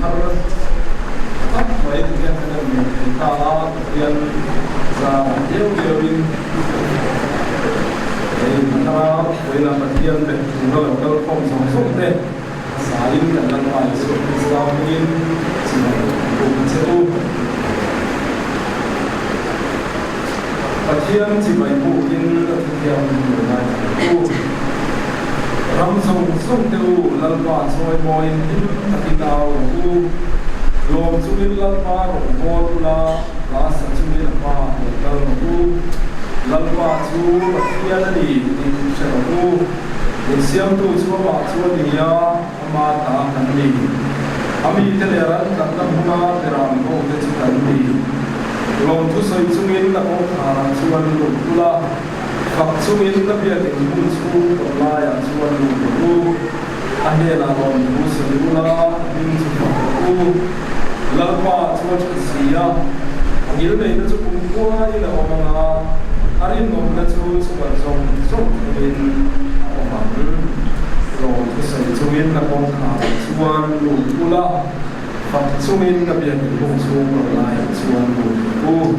thar tak mai ti hian kan rawn nei thei ta a, Pathian zarah diau diauin hei hna vawiinah Pathian be tura lo kal khawm zawng zawng te a zaiin kan Lalpa Isua Krista hmingin chibai kan buk a che u. Pathian chibai bukin a thuthiam min lo ngai thei u. Ram zawng zawng te u, Lalpa chawimawiin hlim takin au rawh u. Lawm chungin Lalpa rawn bawl ula, hla sa chungin a hmaah lo kal rawh u. Lalpa chu Pathian a ni tih hre rawh u. Min siamtu chu amah chu a ni a, ama ta kan ni. A mite leh ran tlatna hmuna beram ho te chu kan ni. Lawmthu sawi chungin a kawngkharah chuan lut ula. Fak chungin ka biakin hmun chhung tawh laiah chuan lut rawh u. A hnenah lawmthu sawi ula, hming chu fak rawh u. Lalpa chu a tha si a, a ngilneihna chu kum kuaiin a awm ang a, a rinawmna chu chhuan zawng zawng thlengin a awm ang. Lawmthu sawi chungin a kawngkharah chuan lut ula, fak chungin ka biakin hmun chhung tawh laiah chuan lut rawh u.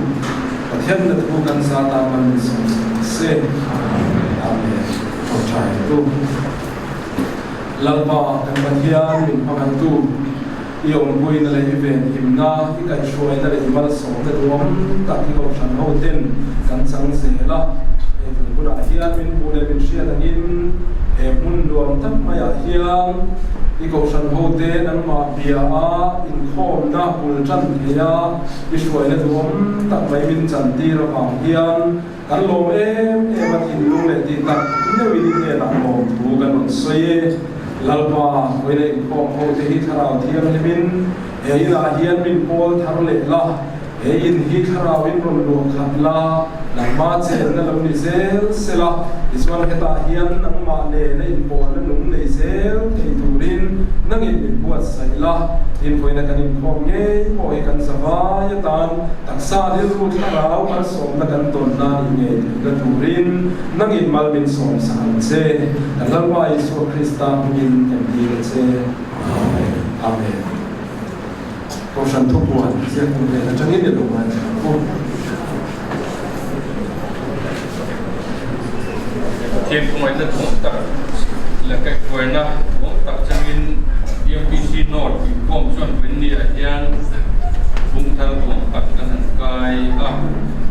Pathian na thu kan za ta man min sawm sak se. Amen. Tawngtai tu. Lalpa kan Pathian min hmangaihtu, i awmpuina leh i venhimna, i kaihhruaina leh i malsawmna duhawm tak i kohhran ho ten kan chang zel a. Hei tun hunah hian min hmuh leh min hriat angin he hmun nuam tak maiah hian i kohhran ho te nangmah bia a inkhawmna bul tan thei a, I hruaina duhawm tak mai min chantir avang hian kan lawm em em a, thinlung leh tih tak meuhin i hnenah lawmthu kan rawn sawi e. Lalpa, vawiina inkhawm ho te hi thlarau thianghlimin he inah hian min pawl thar leh la, he in hi thlarauin rawn luah khat la, nangma chenna lo ni zel se la, tichuan hetah hian nangmah nena inpawlna nung nei zel thei turin nangin min buatsaih la. Tin, vawiina kan inkhawm ngei pawh hi kan zavai atan taksa rilru thlarau malsawmna kan tawn nan i ngei theihna turin nangin mal min sawm sak ang che. Kan Lalpa Isua Krista hmingin kan dil a che. Amen. Amen. Kohhran thupuan ziaktu hnen atangin i lo ngaithla ang u. Pathian khawngaihna thawm tak leh kaihhruaina thawm tak changin UPC North inkhawm chuan Vawiinniah hian bung thar thawm tak kan han kai a,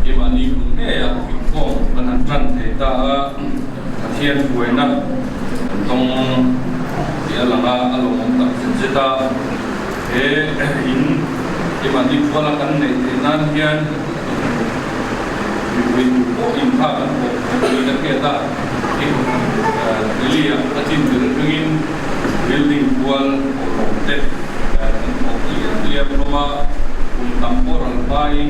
keimahni hmun ngeiah inkhawm kan han tan thei ta a, Pathian hruaina kan tawng tih a lang a, a lawmawm tak zet zet a, he in keimahni thuala kan neih theih nan hian Mipui tur pawh inthla kan pawh niin a hriat a, heng Delhi-ah a chin ber atangin building kual pawhlawm te kan thawk liam liam hlawm a, kum tam pawh ral hmain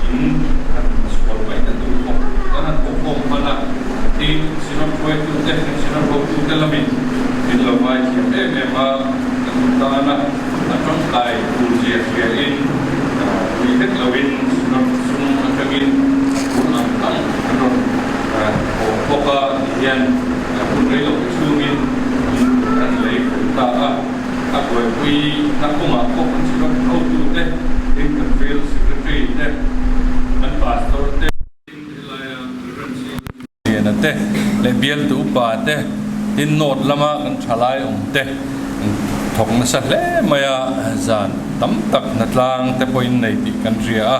in han sual mai ta tur pawh kan han thawk khawm hman a, tin Synod hruaitute, Synod hotute lamin min lo ngaithiam em em a, kan tan a. A tawngtai tur zia hriain ui hlek loin ram sum atangin hun ang ang an rawn thawh bawk a ti hian hun rei loh te chhungin in an lei fel ta a. A buaipui na kawngah pawh an chhunga hotute, tin kan field secretary te, kan pastor te, tin helaia Reverend Liana te leh bialtu upa te tin North lama kan thalai awm te an thawk nasa hle mai a, zan tam tak hnatlang te pawhin nei tih kan hria a,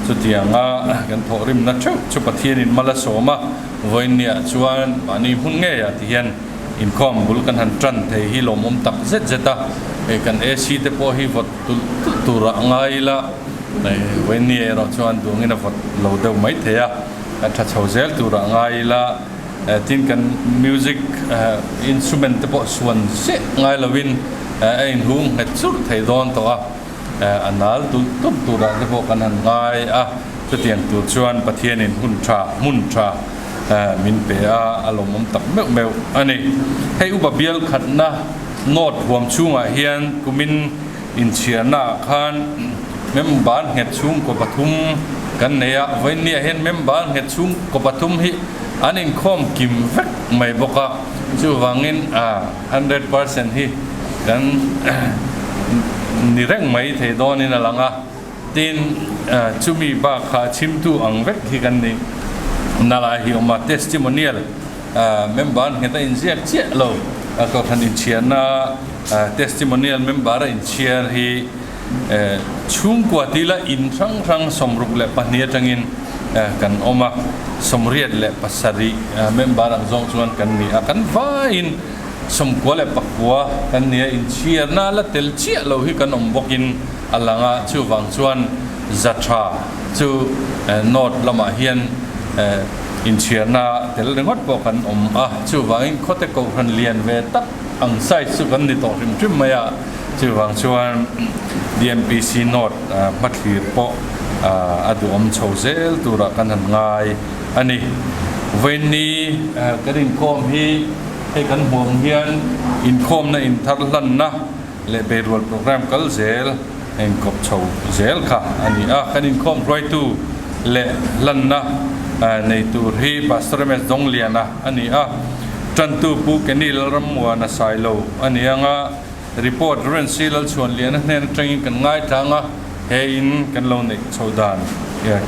chutianga kan thawhrimna theuh chu Pathianin mal a sawm a, vawiinniah chuan mahni hmun ngeiah ti hian inkhawm bul kan han tan thei hi lawmawm tak zet zet a, hei kan AC te pawh hi vawt tulh tulh turah ngai ila, vawiinni erawh chuan duangin a vawt lo deuh mai thei a. A tha chho zel turah ngai ila, tin kan music instrument te pawh suan zeh ngai lovin a inhung nghet churh thei dawn tawh a, a nal tulh tulh turah te pawh kan han ngai a, chutiang tur chuan Pathianin hun tha, hmun tha min pe a, a lawmawm tak meuh meuh a ni. Hei upa bial khatna note huam chhungah hian kumin Inchhiarna ah khan member nghet chhungkaw pathum kan nei a, vawiinniah hian member nghet chhungkaw pathum hi an inkhawm kim vek mai bawk a, chuvangin 100% hi kan ni reng mai thei dawnin a lang a. Tin, chumi bakha chhimtu ang vek hi kan nih na lai hi awm a, testimonial member nghet a inziak chiah lo, kohhran inchhiarna testimonial member a inchhiar hi chhungkua tila in hrang hrang 62 atangin kan awm a, 87 member ang zawng chuan kan ni a, kan vaiin 99 kan ni a, inchhiarna la tel chiah lo hi kan awm bawkin a lang a, chuvang chuan za tha chu North lamah hian inchhiarna tel ringawt pawh kan awm a, chuvangin khawte kohhran lian ve tak ang size chu kan ni tawh hrim hrim mai a, chuvang chuan DMPC North hmathlir pawh a duhawm chho zel turah kan han ngai a ni. Vawiinni kan inkhawm hi hei kan hmuh ang hian inkhawmna inthar hlanna leh beirual programme kal zel a inkawp chho zel kha a ni a. Kan inkhawm hruaitu leh hlanna nei tur hi Pastor MS Dongliana a ni a, tantu Pu Kenny Lalrammuana Sailo a ni ang a, report Rev C Lalchhuanliana hnen atangin kan ngaitlang a, he in kan lo neih chho dan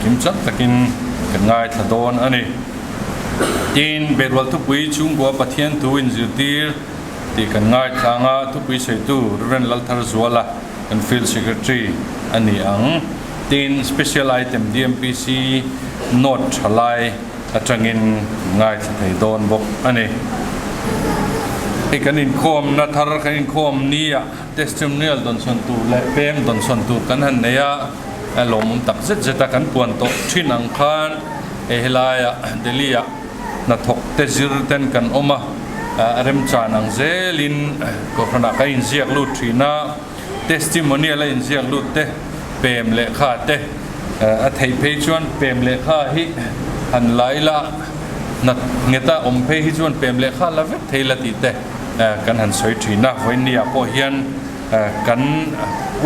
kim chak takin kan ngaithla dawn a ni. Tin, beirual thupui chhungkua Pathian thu inzirtir tih kan ngaithlang a, thupui sawitu Rev. Laltharzuala kan Field Secretary a ni ang. Tin, Special Item DMPC Note tha lai atangin ngaithla thei dawn bawk a ni. Hei kan inkhawmna thar kan inkhawm nia testimonial dawnsawn tur leh peng dawnsawn tur kan han nei a, a lawmawm tak zet zet a, kan puan tawh thin ang khan hei helaiah Delhi-ah hnathawk te zir ten kan awm a, a remchan ang zelin kohhranah kan inziak lut thin a, testimonial a inziak lut te, pem lehkha te, a theih phei chuan pem lehkha hi han la ila, hna ngheta awm phei hi chuan pem lehkha la vek thei la tih te kan han sawi thin a, vawiinniah pawh hian kan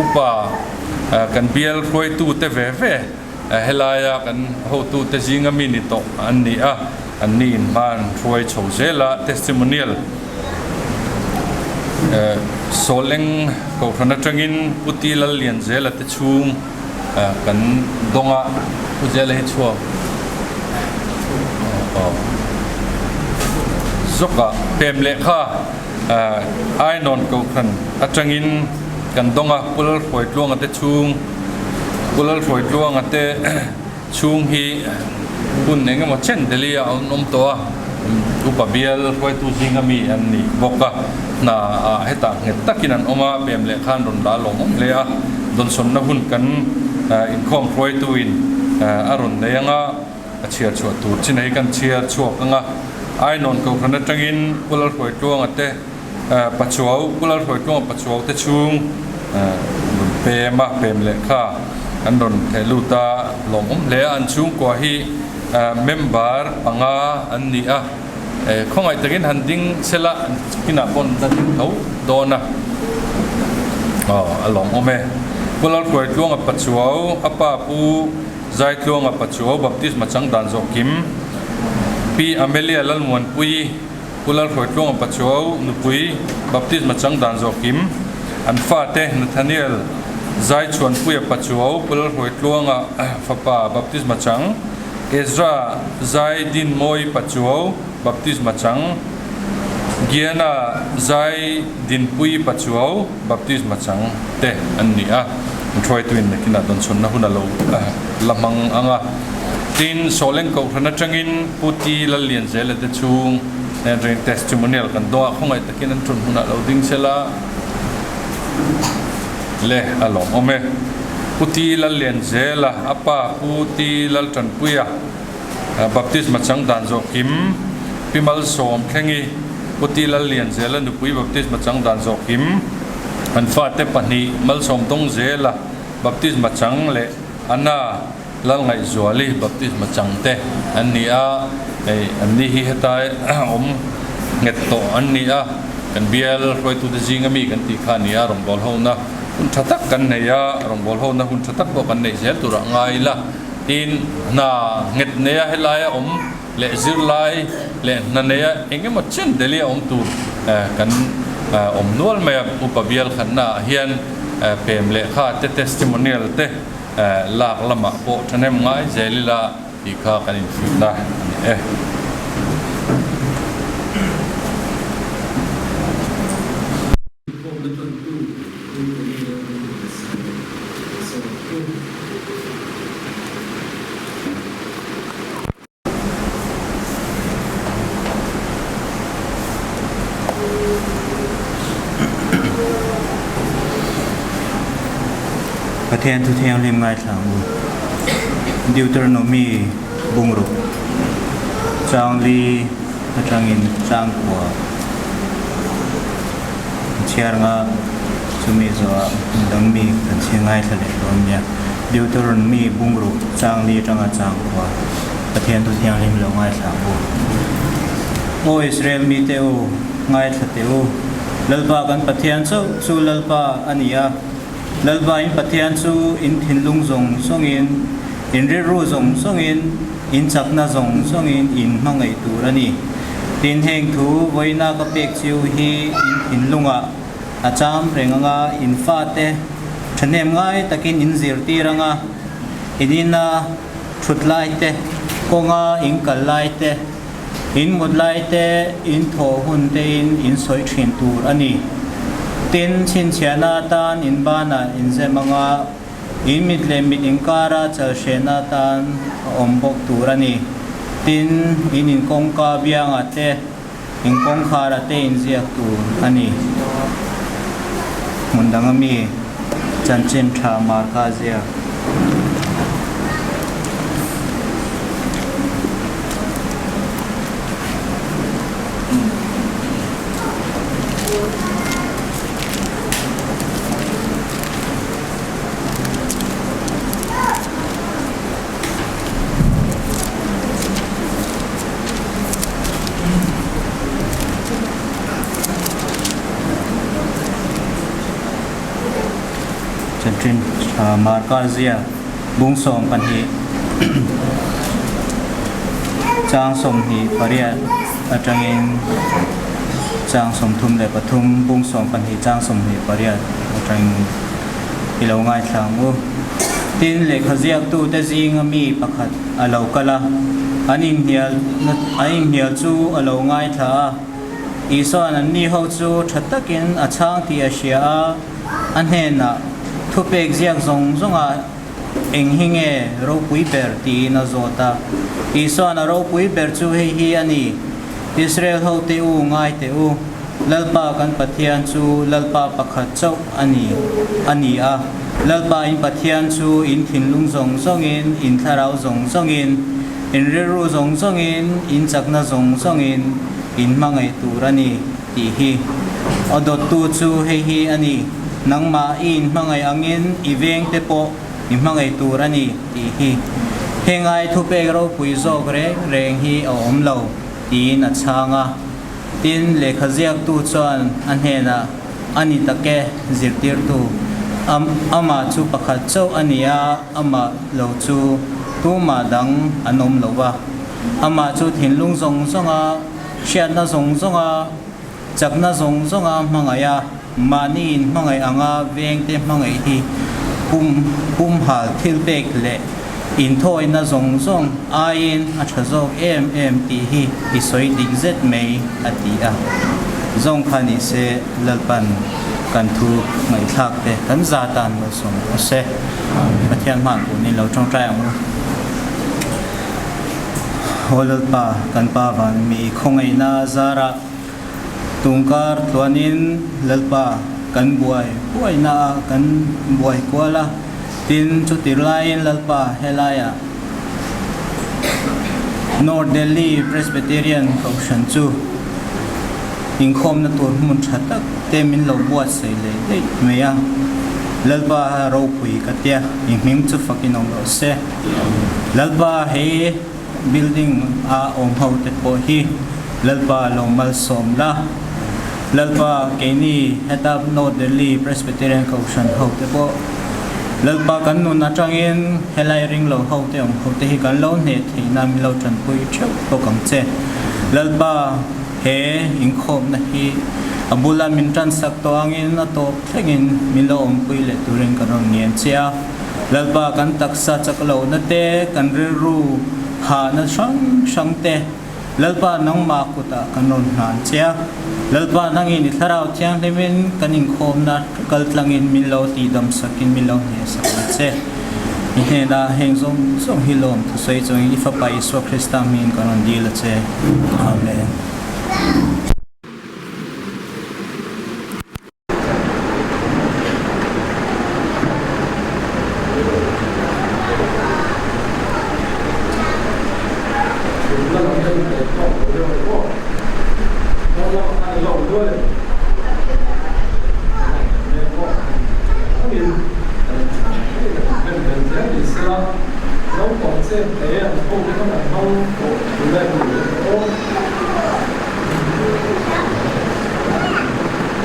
upa kan bial hruaitu te ve ve, Helaia kan hotute zinga mi ni tawh an ni a, an ni in hma an hruai chho zel a, testimonial Sawleng Kohhran atangin Pu Ti Lallianzela te chhung kan dawng a, Pu Zela hi chhuak zawkah pem lehkha Ainawn Kohhran atangin kan dawng a, Pu Lalhruaitluanga te chhung Pu Lalhruaitluanga te chhung hi hun eng emaw chen Delhi ah an awm tawh a, upa bial hruaitu zinga mi an ni bawk a, hna ah hetah nghet takin an awm a, pem leh khan rawn la lawm awm hle a, dawnsawnna hun kan inkhawm hruaitu in a rawn nei ang a, a chhiar chhuah tur chin hi kan chhiar chhuak ang a, Ainawn Kohhran atangin Pu Lalhruaitluanga te Pachuau, Pu Lalhruaitluanga Pachuau te chhung rawn pem a, pem lehkha an rawn theh lut a, lawmawm hle a, an chhungkua hi member panga an ni a, khawngaih takin han ding sela kinah pawh an la ding tho dawn a, aw a lawmawm e. Pu Lalhruaitluanga Pachuau, a pa Pu Zaitluanga Pachuau Baptisma changdan zawh kim, Pi Amelia Lalmuanpuii, Pu Lalhruaitluanga Pachuau nupui baptisma chang dan zawh kim, an fate Nathaniel Zaichhuanpuia Pachuau Pu Lalhruaitluanga fapa baptisma chang, Ezra Zaidinmawi Pachuau baptisma chang, Giana Zaidinpuii Pachuau baptisma chang te an ni a, an hruaituin nakinah dawnchhawnna hun a lo la hmang ang a. Tin, Sawleng Kohhran atangin Pu Ti Lallianzela te chhung nen ring testimonial kan dawng a, khawngaih takin an ṭun hunah lo ding sela le a lawmawm e. Pu Ti Lallianzela, a pa Pu Ti Lalṭanpuia, Baptisma chang dan zawh kim, Pi Malsawm Thlengi, Pu Ti Lallianzela nupui Baptisma chang dan zawh kim, an fate pahnih Malsawm Dawngzela Baptisma chang leh Anna Lalngaihzuali baptisma chang te an ni a, hei an ni hi hetai awm nghet tawh an ni a, kan bial hruaitute zinga mi kan tih kha a ni a, rawngbâwl hona hun tha tak kan nei a, rawngbâwl hona hun tha tak pawh kan neih zel turah ngai ila, tin hna nghet neia helaia awm leh zirlai leh hna neia eng emaw chen Delhi a awm tur kan awm nual mai a, upa bial khatnaah hian. pem lehkha te testimonial te lak lamah pawh thahnem ngai zel ila tih kha kan inhrilhna a ni e. Inkhawmna tantu Company leh an inpe sawmtu. Pathian thu thianghlim ngaithla ang u. Deuteronomy bungruk changli atangin changkua chhiar anga chumi zawhah dang mi kan chhiar ngaithla leh dawn nia. Deuteronomy bungruk changli atanga changkua. Pathian thu thianghlim lo ngaithla ang u. Aw Israel mite u, ngaithla teh u. Lalpa kan Pathian chauh chu Lalpa a ni a. Lalpa in Pathian chu in thinlung zawng zawngin, in rilru zawng zawngin, in chakna zawng zawngin in hmangaih tur a ni. Tin, heng thu vawiina ka pek chiu hi in thinlungah a cham reng anga in fate thahnem ngai takin in zirtir anga in ina Thut lai te, kawnga in kal lai te, in mut lai te, in thawh hun te in in sawi thin tur a ni. Tin, chhinchhiahna atan in banah in zem anga in mit leh mit inkara chalhrehna atan a awm bawk tur a ni. Tin, in inkawngka biangah te, in kawngkhara te in ziak tur a ni. Hmun dang ami chanchin tha marka ziak. Chanchin tha Marka zia bung 12 chang 28 atangin chang 33 bung 12 chang 28 atangin i lo ngaithla ang u. Tin, lehkha ziaktute zinga mi pakhat a lo kal a, an inhnial an inhnial chu a lo ngaithla a. Isua'n anni ho chu tha takin a chhang tih a hria a, a hnenah, Thupek ziak zawng zawngah eng hi nge ropui ber? tiin a zawt a. Isua'n a ropui ber chu hei hi a ni, Israel hote u ngai teh u, Lalpa kan Pathian chu Lalpa pakhat chauh a ni a ni a. Lalpa in Pathian chu in thinlung zawng zawngin, in thlarau zawng zawngin, in rilru zawng zawngin, in chakna zawng zawngin in hmangaih tur a ni tih hi. Aw dawttu chu hei hi a ni, nangmah i inhmangaih angin i vengte pawh i hmangaih tur a ni tih hi. Hengai thupek ropui zawk reng reng hi a awm lo, tiin a chhang a. Tin, lehkha ziaktu chuan a hnenah, A ni tak e, zirtirtu, amah chu pakhat chauh a ni a, amah lo chu tumah dang an awm lo va. Amah chu thinlung zawng zawnga, hriatna zawng zawnga, chakna zawng zawnga hmangaih a, mahni inhmangaih anga vengte hmangaih hi pum pumhal thilpek leh inthawina zawng zawng aiin a tha zawk em em tih hi i sawi dik zet mai a ti a. Zawng kha ni se Lalpan kan thu ngaihthlak te kan za tan lo sawm rawh se. Pathian hman punin lo tawngtai ang u. Aw Lalpa kan Pa van mi khawngaihna zarah Tungkar tluanin Lalpa kan buai buaina ah kan buai kual a, tin chuti laiin Lalpa helaiah North Delhi Presbyterian Kohhran chu inkhawmna tur hmun tha tak te min lo buatsaih leh daih mai a, Lalpa ropui ka tia i hming chu fakin awm rawh se. Lalpa hei. Building a awm ho te pawh hi Lalpa lo malsawm la. Lalpa keini heta North Delhi Presbyterian Kohhran ho te pawh Lalpa kan nun atangin helai ring lo ho te awm ho te hi kan lo hneh theih nan min lo tanpui theuh bawk ang che. Lalpa he inkhawmna hi A bula min ṭansak tawh angin a tawp thlengin min lo awmpui leh turin kan rawn ngen che a. Lalpa kan taksa chak lohna te, kan rilru hahna hrang hrang te Lalpa nangmah kutah kan rawn hnan che a. Lalpa nangin i Thlarau Thianghlimin kan inkhawmna kaltlangin min lo tihdamsakin min lo hnehsak ang che. I hnenah heng zawng zawng hi lawm thusawi chungin i Fapa Isua Krista hmingin kan rawn dil a che. Amen.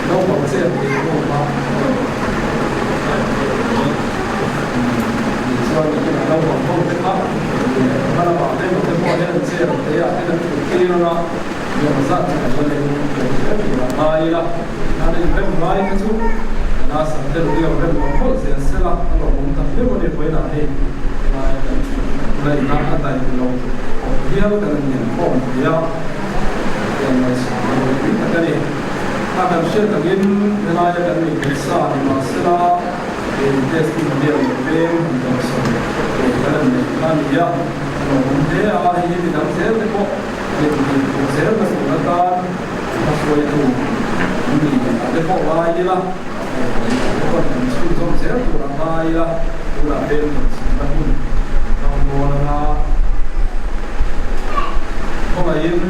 Naupang chet leh pawh a nih chuan nakinah naupang ho te kha hma lamah te emaw te pawh hian an chet te ah hian an thut tir anga nuam zat chu kan la leng lo hle tur a ngai ila an inrem ngai kha chu na sak deuh deuh rem lo mawlh zel sela a lawmawm tak viau a ni vawiinah hei helai kan thut laihna a daih lo khawp hial kan han inkhawm thei a. Tak a ni. A kan hriat takin helaia kan nei theih sa ni mahsela in testimonial leh peng han dawhsawm tur kan han neih kha a ni a, a lawmawm hle a, hei hi midang zel te pawh lehkhathei tur zel na tur atan hmahruaitu an ni ah te pawh ngai ila, te pawh kan chhunzawm zel tur a ngai ila, tunah peng dawhsawmna hun hmang dawn anga. Khawngaihin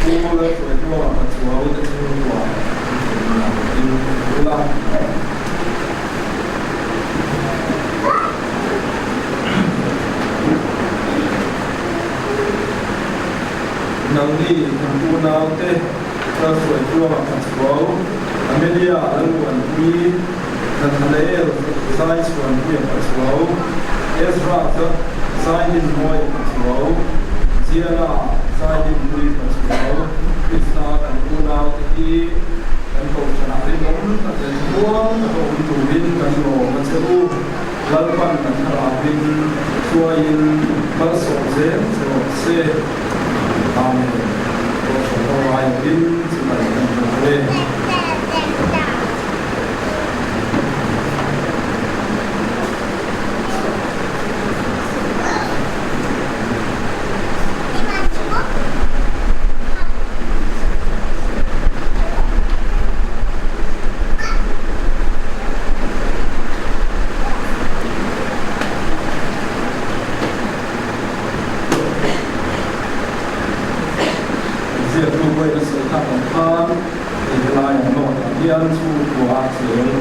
Pu Lalhruaitluanga Pachuau te chhungkua inthununah in bul a. Nangni kan unaute Lalhruaitluanga Pachuau, Amelia Lalmuanpui, Nathanael Zaichhuanpuia Pachuau, Ezra Zaidinmawia Pachuau, Ziala Zaidinpuii Pachuau, Krista kan unaute hi kan kohhranah rinawm tak leh thlamuang taka awm turin kan lawm a che u. Lalpan kan thlarauin hruaiin malsawm zel che rawh se. Amen. Kohhran ho aiawhin chibai kan hmu e. Ziaktu pawhin a sawi tak ang khan hei helai an note ah hian chhungkua cheng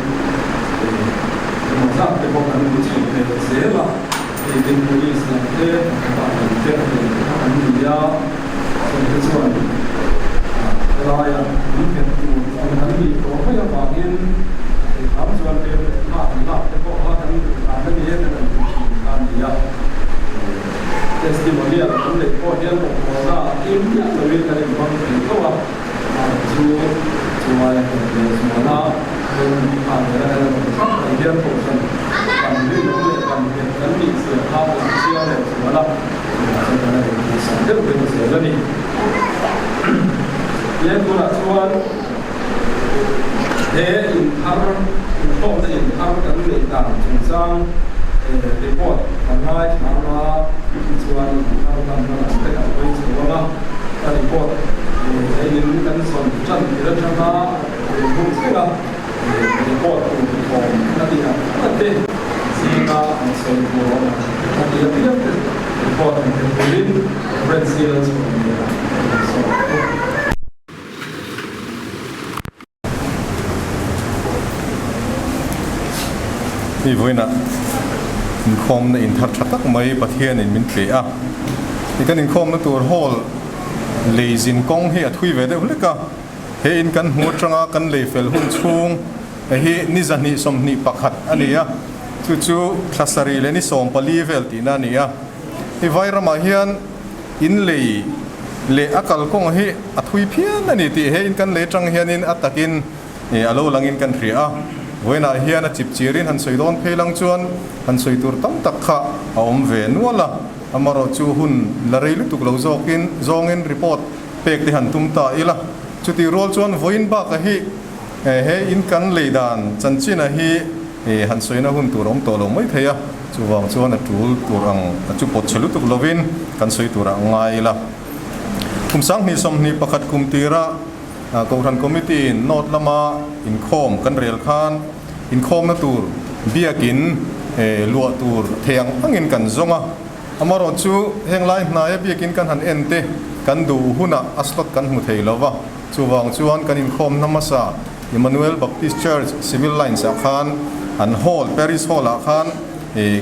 emaw zat te pawh kan hmu chho ve zel a, hei tin police lam te hnathawk lam te a tel te kha an ni a, chung te chuan helaia min nghet tur ang kan nih tawh mai avangin a thei hram chuan pem leh hma an lak te pawh kha kan duh dan a ni e kan han ti thin kha a ni a. Testimonial kan neih pawh hian awmhawlna ah kim miah loin kan inhmang thei tho a, amah chu chuai a tel ve zual a, kan khan leh a kan rawn thlap mai hian kohhran kan rinawm leh kan nghet kan nih zia kha a lang chiang leh zual a, chuvang chuan kan la inpuhsan deuh deuh zel a ni. He tunah chuan he inthar, inkhawmna inthar kan neih dan chungchang report kan ngaithla ang a, tichuan inthar danna lam te kan hawi chho ang a, ka report he in kan zawn tan tir atanga tun hun thleng a report tur thawm a tih ang ang te zinga an sawi tur awm ang a tih apiang te report an pe turin Red Seal chhuah nia an sawi bawk. Hei vawiinah inkhawmna inthar tha tak mai Pathianin min pe a, i kan inkhawmna tur hall lei zin kawng hi a thui ve deuh hlek a, he in kan hmu atanga kan lei fel hun chhung hi ni 221 a ni a, chu chu thla sarih leh ni 14 vel tihna a ni a, hei vai ramah hian in lei. leh a kalkawng hi a thui phian a ni tih he in kan lei atang hianin a takin a lo langin kan hria a. Vawiinah hian a chip chirin han sawi dawn phei lang chuan han sawi tur tam tak kha a awm ve nual a, amaherawhchu hun la rei lutuk lo zawkin zawngin report pek te han tum ta ila. Chutih rual chuan vawiin baka hi he in kan lei dan chanchina hi han sawina hun tur a awm tawh lo mai thei a, chuvang chuan a tul tur ang a chu pawt chhe lutuk lovin kan sawi turah ngai ila. Kum 2021 kum tira Kohhran Committee in North lama inkhawm kan rel khan inkhawmna tur biakin luah tur thei ang angin kan zawng a, amaherawh chu heng lai hnaia biakin kan han en te kan duh hunah a slot kan hmu thei lo va, chuvang chuan kan inkhawmna hmasa Emmanuel Baptist Church Civil Lines ah khan an hall Parish Hall ah khan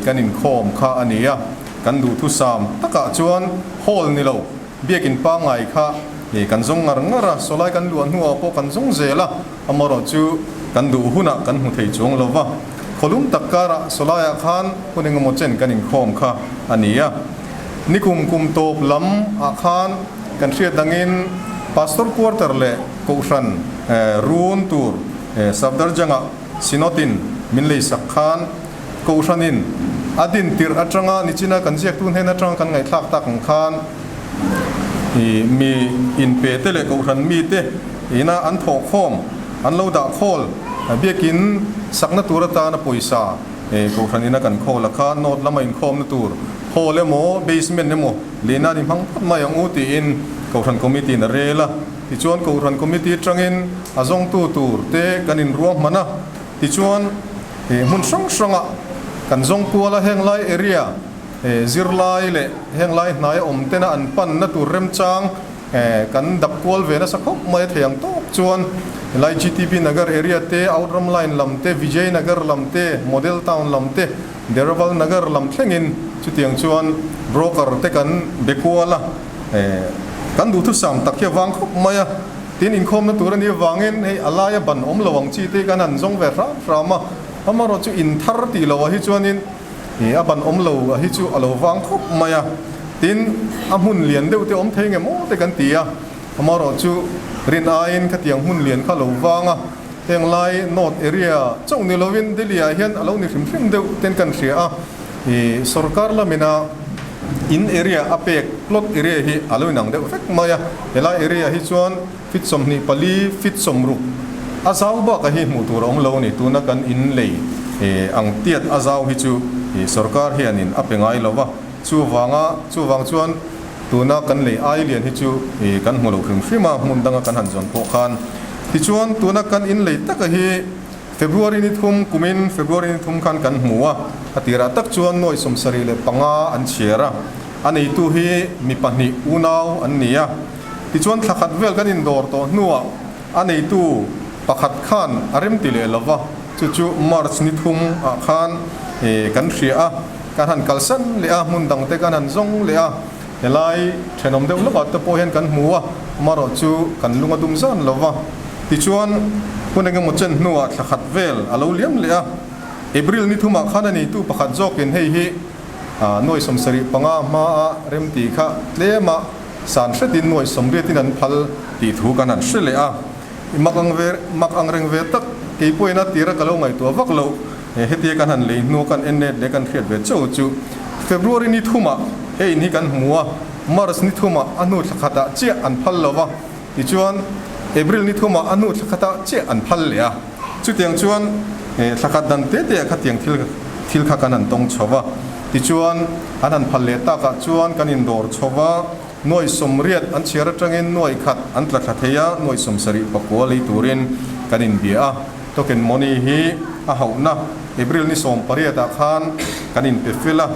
kan inkhawm kha a ni a, kan duhthusam takah chuan hall ni lo. Biakin pangngai kha kan zawng ngar ngar a, sawlai kan luah hnuah pawh kan zawng zel a, amaherawh chu kan duh hunah kan hmu thei chuang lo va. Khawlum tak karah sawlaiah khan hun engemaw chen kan inkhawm kha a ni a. Nikum kum tawp lam ah khan kan hriat dangin Pastor Quarter leh Kohhran run tur Safdarjanga Synod-in min leisak khan Kohhranin a din tirh atanga nichina kan ziaktu hnen atanga kan ngaihthlak tak ang khan i mi inpe te leh Kohhran mite ina an thawhkhawm, an lo dah khawl, biakin sakna tur atana pawisa Kohhran ina kan khawl a kha note lama inkhawmna tur hall emaw basement emaw lehna ni hmang phawt mai ang u tiin Kohhran Committee in a rel a. Tichuan Kohhran Committee atangin a zawngtu tur te kan inruahman a. Tichuan, he hmun hrang hranga kan zawng kuala heng lai area zirlai leh heng lai hnaia awm tena an panna tur remchang kan dap kual ve nasa khawp mai a thei ang tawk chuan helai GTB Nagar area te, Outram Line lam te, Vijay Nagar lam te, Model Town lam te, Deraval Nagar lam thlengin chutiang chuan broker te kan be kual a, kan duhthusam tak hi a vang khawp mai a. Tin, inkhawmna tur a nih avangin hei a laia ban awm lo ang chi te kan han zawng ve hram hram a, amaherawh chu in thar tih loh ah hi chuanin ih a ban awm lo ah hi chu a lo vang khawp mai a, tin a hmun lian deuh te awm thei nge maw te kan ti a, amaherawh chu rin aiin khatiang hmun lian kha a lo vang a, heng lai North area chauh ni lovin Delhi ah hian a lo ni hrim hrim deuh ten kan hria a, ih sorkar lamina. In area a pek plot area hi a lo inang deuh vek mai a, helai area hi chuan feet 24 feet 60 a zau bakah hi hmuh tur a awm lo a ni, tuna kan in lei ang tiat a zau hi chu sorkar hianin a pe ngai lo va, chuvanga chuvang chuan tuna kan lei ai lian hi chu kan hmu lo hrim hrim a, hmun danga kan han zawn pawh khan tichuan tuna kan in lei taka hi. February ni thum kumin February ni thum khan kan hmu a, a tirah tak chuan nuaih 75 an chhiar a, a neitu hi mi pahnih unau an ni a. Tichuan thla khat vel kan indawr tawh hnuah a neitu pakhat khan a remti leh lo va, chu chu March ni thum ah khan kan hria a, kan han kalsan leh a, hmun dang te kan han zawng leh a, helai thenawm deuh lawkah te pawh hian kan hmu a, amaherawh chu kan lung a dum zan lo va. Tichuan, hun engemaw chen hnuah thla khat vel a lo liam leh a, April ni thumah khan a neitu pakhat zawkin hei hi nuai 75 hmaa remti kha tlema san hretin nuai sawmriatin an phal tih thu kan han hre leh a. I mak ang ve, mak ang reng ve tak, kei pawhin a tira ka lo ngaihtuah vak loh, hetia kan han lei hnu kan en let leh kan hriat ve chauh chu February ni thumah he in hi kan hmu a, March ni thumah a hnu thla khatah chiah an phal lo va, tichuan April ni thumah a hnu thla khatah chiah an phal leh a, chutiang chuan thla khat dan te te ah khatiang thil thil kha kan han tawng chho va, tichuan an han phal leh takah chuan kan indawr chho va. Nuaih 80 an chhiar atangin nuaih khat an tla thla thei a, nuaih 79 lei turin kan inbia a. Token money hi a hauhna April ni 18 ah khan kan inpe fel a.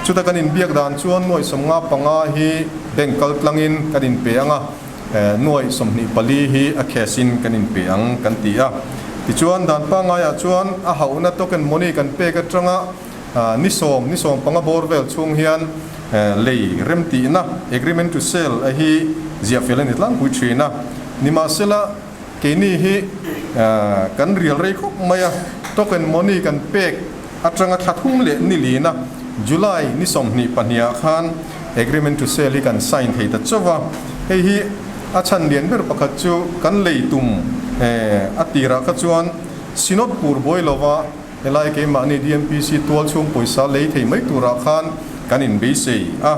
Chuta kan inbiak dan chuan nuaih 55 hi bank kal tlangin kan inpe ang a, nuaih 24 hi a cash in kan inpe ang kan ti a. Tichuan dan pangaiah chuan a hauhna token money kan pek atanga Ni sawm, ni sawm panga bawr vel chhung hian lei remtihna, agreement to sell, a hi ziah fel a ni tlangpui thin a. Nimahsela, keini hi kan rial rei khawp mai a, token money kan pek atanga thla thum leh ni lina July ni 22 ah khan agreement to sell hi kan sign thei ta chauh a. Hei hi a chhan lian ber pakhat chu kan lei tum a tirah kha chuan Synod pur buai lova helai keimahni DMPC tual chhung pawisa lei thei mai turah khan kan inbeisei a.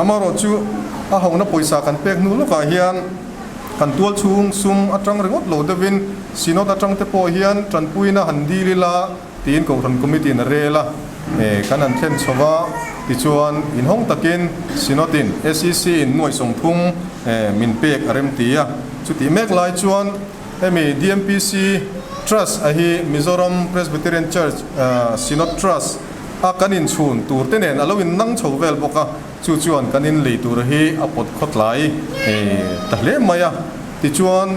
Amaherawhchu a hona pawisa kan pek hnu lawkah hian kan tual chhung sum atang ringawt lo deuhin Synod atang te pawh hian tanpuina han dil ila tiin Kohhran Committee in a rel a, kan han thlen chho va, tichuan inhawng takin Synod in SEC in nuaih 30 min pek a rem ti a. Chutih mek lai chuan hemi DMPC Trust a hi Mizoram Presbyterian Church Synod Trust a kan inchhun tur te nen a lo innang chho vel bawk a, chu chuan kan inlei tur hi a pawt khawtlai ta hle mai a. Tichuan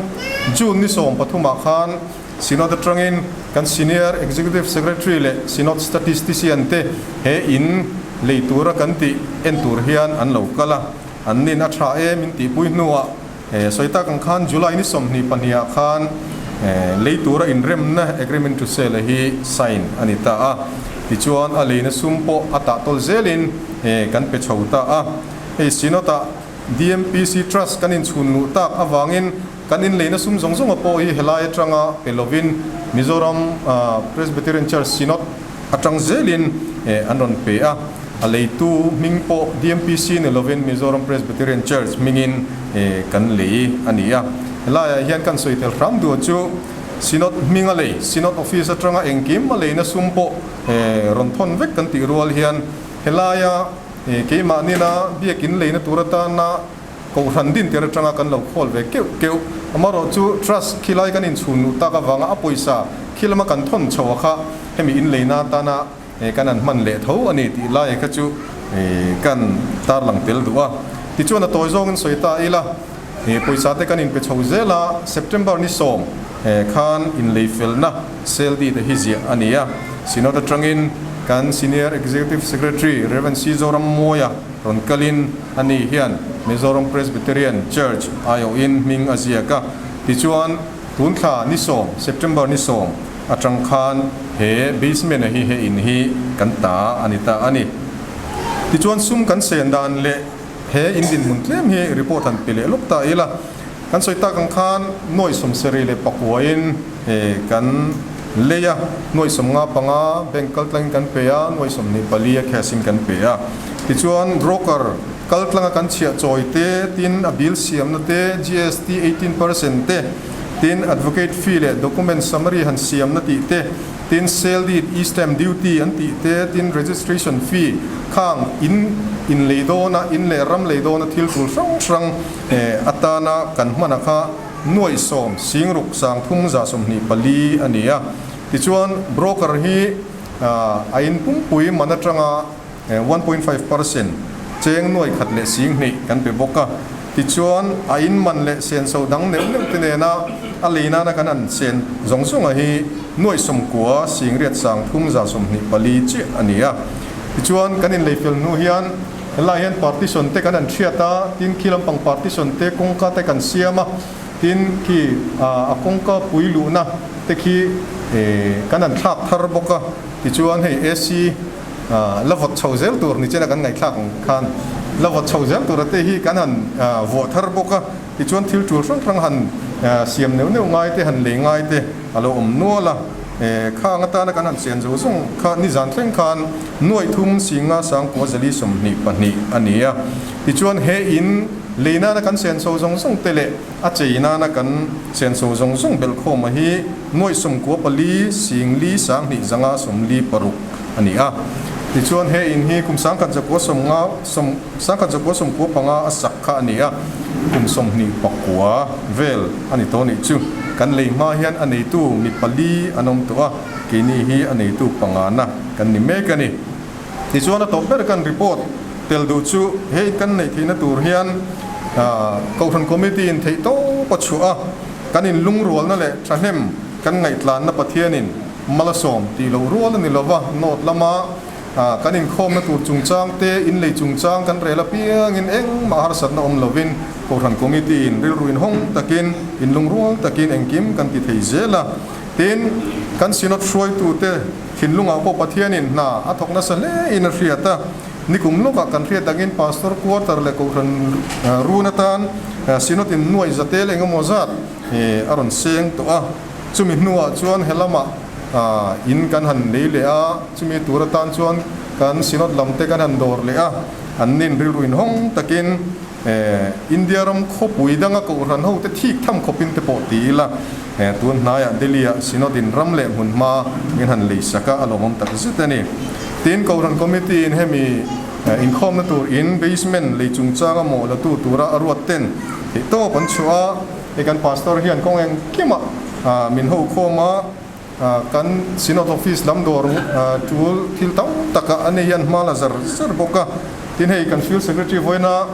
June ni 13 ah khan Synod atangin kan Senior Executive Secretary leh Synod Statistician te he in lei tura kan tih en tur hian an lo kal a, an nin a tha e min tihpui hnuah sawi tak ang khan July ni 22 ah khan lei tura inremna Agreement to Sell hi sign a ni ta a, tichuan a leina sum pawh a tah tawl zelin kan pe chho ta a. Hei Synod ah DMPC Trust kan inchhun luh tak avangin Kan inleina sum zawng zawnga pawh hi helai atanga pe lovin Mizoram Presbyterian Church Synod atang zelin an rawn pe a, a leitu hming pawh DMPC ni lovin Mizoram Presbyterian Church hmingin kan lei a ni a. Helaiah hian kan sawi tel hram duh chu Synod hminga lei, Synod Office atanga engkim a leina sum pawh rawn thawn vek kan tih rual hian helaia keimah nina biakin leina tur atana Kohhran din tir atanga kan lo khawl ve keuh keuh. Amaherawh chu Trust khi lai kan inchhun luh tak avanga a pawisa khi lama kan thawn chho a kha hemi inleina atana kan han hman leh tho a ni tih lai kha chu kan tarlang tel duh a. Tichuan a tawi zawngin sawi ta ila, pawisa te kan inpe chho zel a, September ni 10 khan inlei felna sale deed hi ziah a ni a. Synod atangin kan Senior Executive Secretary Rev. C. Zorammawia Rawn kalin ani hian Mizoram Presbyterian Church aiawhin hming a ziak a, tichuan tun thla ni 10, September ni 10 atang khan he basement a hi he in hi kan ta a ni ta a ni. Tichuan sum kan sen dan leh he in dinhmun tlem hi report han pe leh lawk ta ila, kan sawi tak ang khan nuai 79 in kan lei a, nuai 55 bank kaltlangin kan pe a, nuai 24 a cash in kan pe a. Tichuan broker kaltlanga kan chhiah chawi te, tin a bill siamna te, GST 18% te, tin advocate fee leh document summary han siamna tih te, tin sale deed e-stamp duty an tih te, tin registration fee khang in in lei dawna in leh ram lei dawna thil tul hrang hrang atana kan hman a kha nuaih 10 sing ruk 3124 a ni a. Tichuan broker hi a in pumpui man atanga 1.5% cheng nuai khat leh 2000 kan pe bawk a. Tichuan a in man leh senso dang neuh neuh te nena a lei nana kan han sen zawng zawnga hi nuaih 90 sing riat 324 chiah a ni a. Tichuan kan inlei fel hnu hian helai hian partition te kan han thiat a, tin khi lampang partition te kawngka te kan siam a, tin khi a kawngka pui luhna te khi kan han thlak thar bawk a. Tichuan hei AC la vawt chho zel tur ni chena kan ngaihthlak ang khan la vawt chho zel tura te hi kan han vuah thar bawk a, tichuan thil tul hrang hrang han siam neuh neuh ngai te han lei ngai te a lo awm nual a, khang atana kan han sian zo zawng kha nizan thleng khan nuaih thum singa sangkua zali 22 a ni a, tichuan he in lei nana kan sian chho zawng zawng te leh a chei nana kan sian chho zawng zawng belhkhawma hi nuaih 94 sing li 2 0 56 a ni a. Tichuan he in hi kum 1950 sawm 1995 a sak kha a ni a, kum 29 vel a ni tawh nih chu. Kan lei hma hian a neitu mi pali an awm tawh a, keini hi a neitu pangana kan ni mek a ni. Tichuan a tawp ber kan report tel duh chu he in kan neih theihna tur hian Kohhran Committee in theih tawp a chhuah a, kan inlungrualna leh thahnem kan ngaihtlanna Pathianin Malasawm tih loh rual a ni lova, North lama kan inkhawmna tur chungchang te, inlei chungchang kan rel apiangin engmah harsatna awm lovin Kohhran Committee in rilru inhawng takin, inlungrual takin engkim kan ti thei zel a. Tin, kan Synod hruaitute thinlungah pawh Pathianin hna a thawk nasa hle in a hriat a. Nikum lawkah kan hriat angin Pastor Quarter leh Kohhran run atan Synod in nuai zatel engemaw zat a rawn seng tawh a. Chumi hnuah chuan he lamah in kan han lei leh a, chumi tur atan chuan kan Synod lam te kan han dawr leh a, an nin rilru inhawng takin India ram khawpui danga Kohhran ho te thik tham khawpin te pawh ti ila, tun hnaiah Delhi-ah Synod in ram leh hmun hma min han lei sak a, a lawmawm tak zet a ni. Tin, Kohhran Committee in hemi inkhawmna tur in basement lei chungchanga mawh la tu tura a ruat ten theihtawp an chhuah a, hei kan Pastor hian kawng engkimah min ho khawm a, kan Synod Office lam dawr tul thil tam takah a nei hian hma la zar zar bawk a. Tin, hei kan Field Secretary vawiina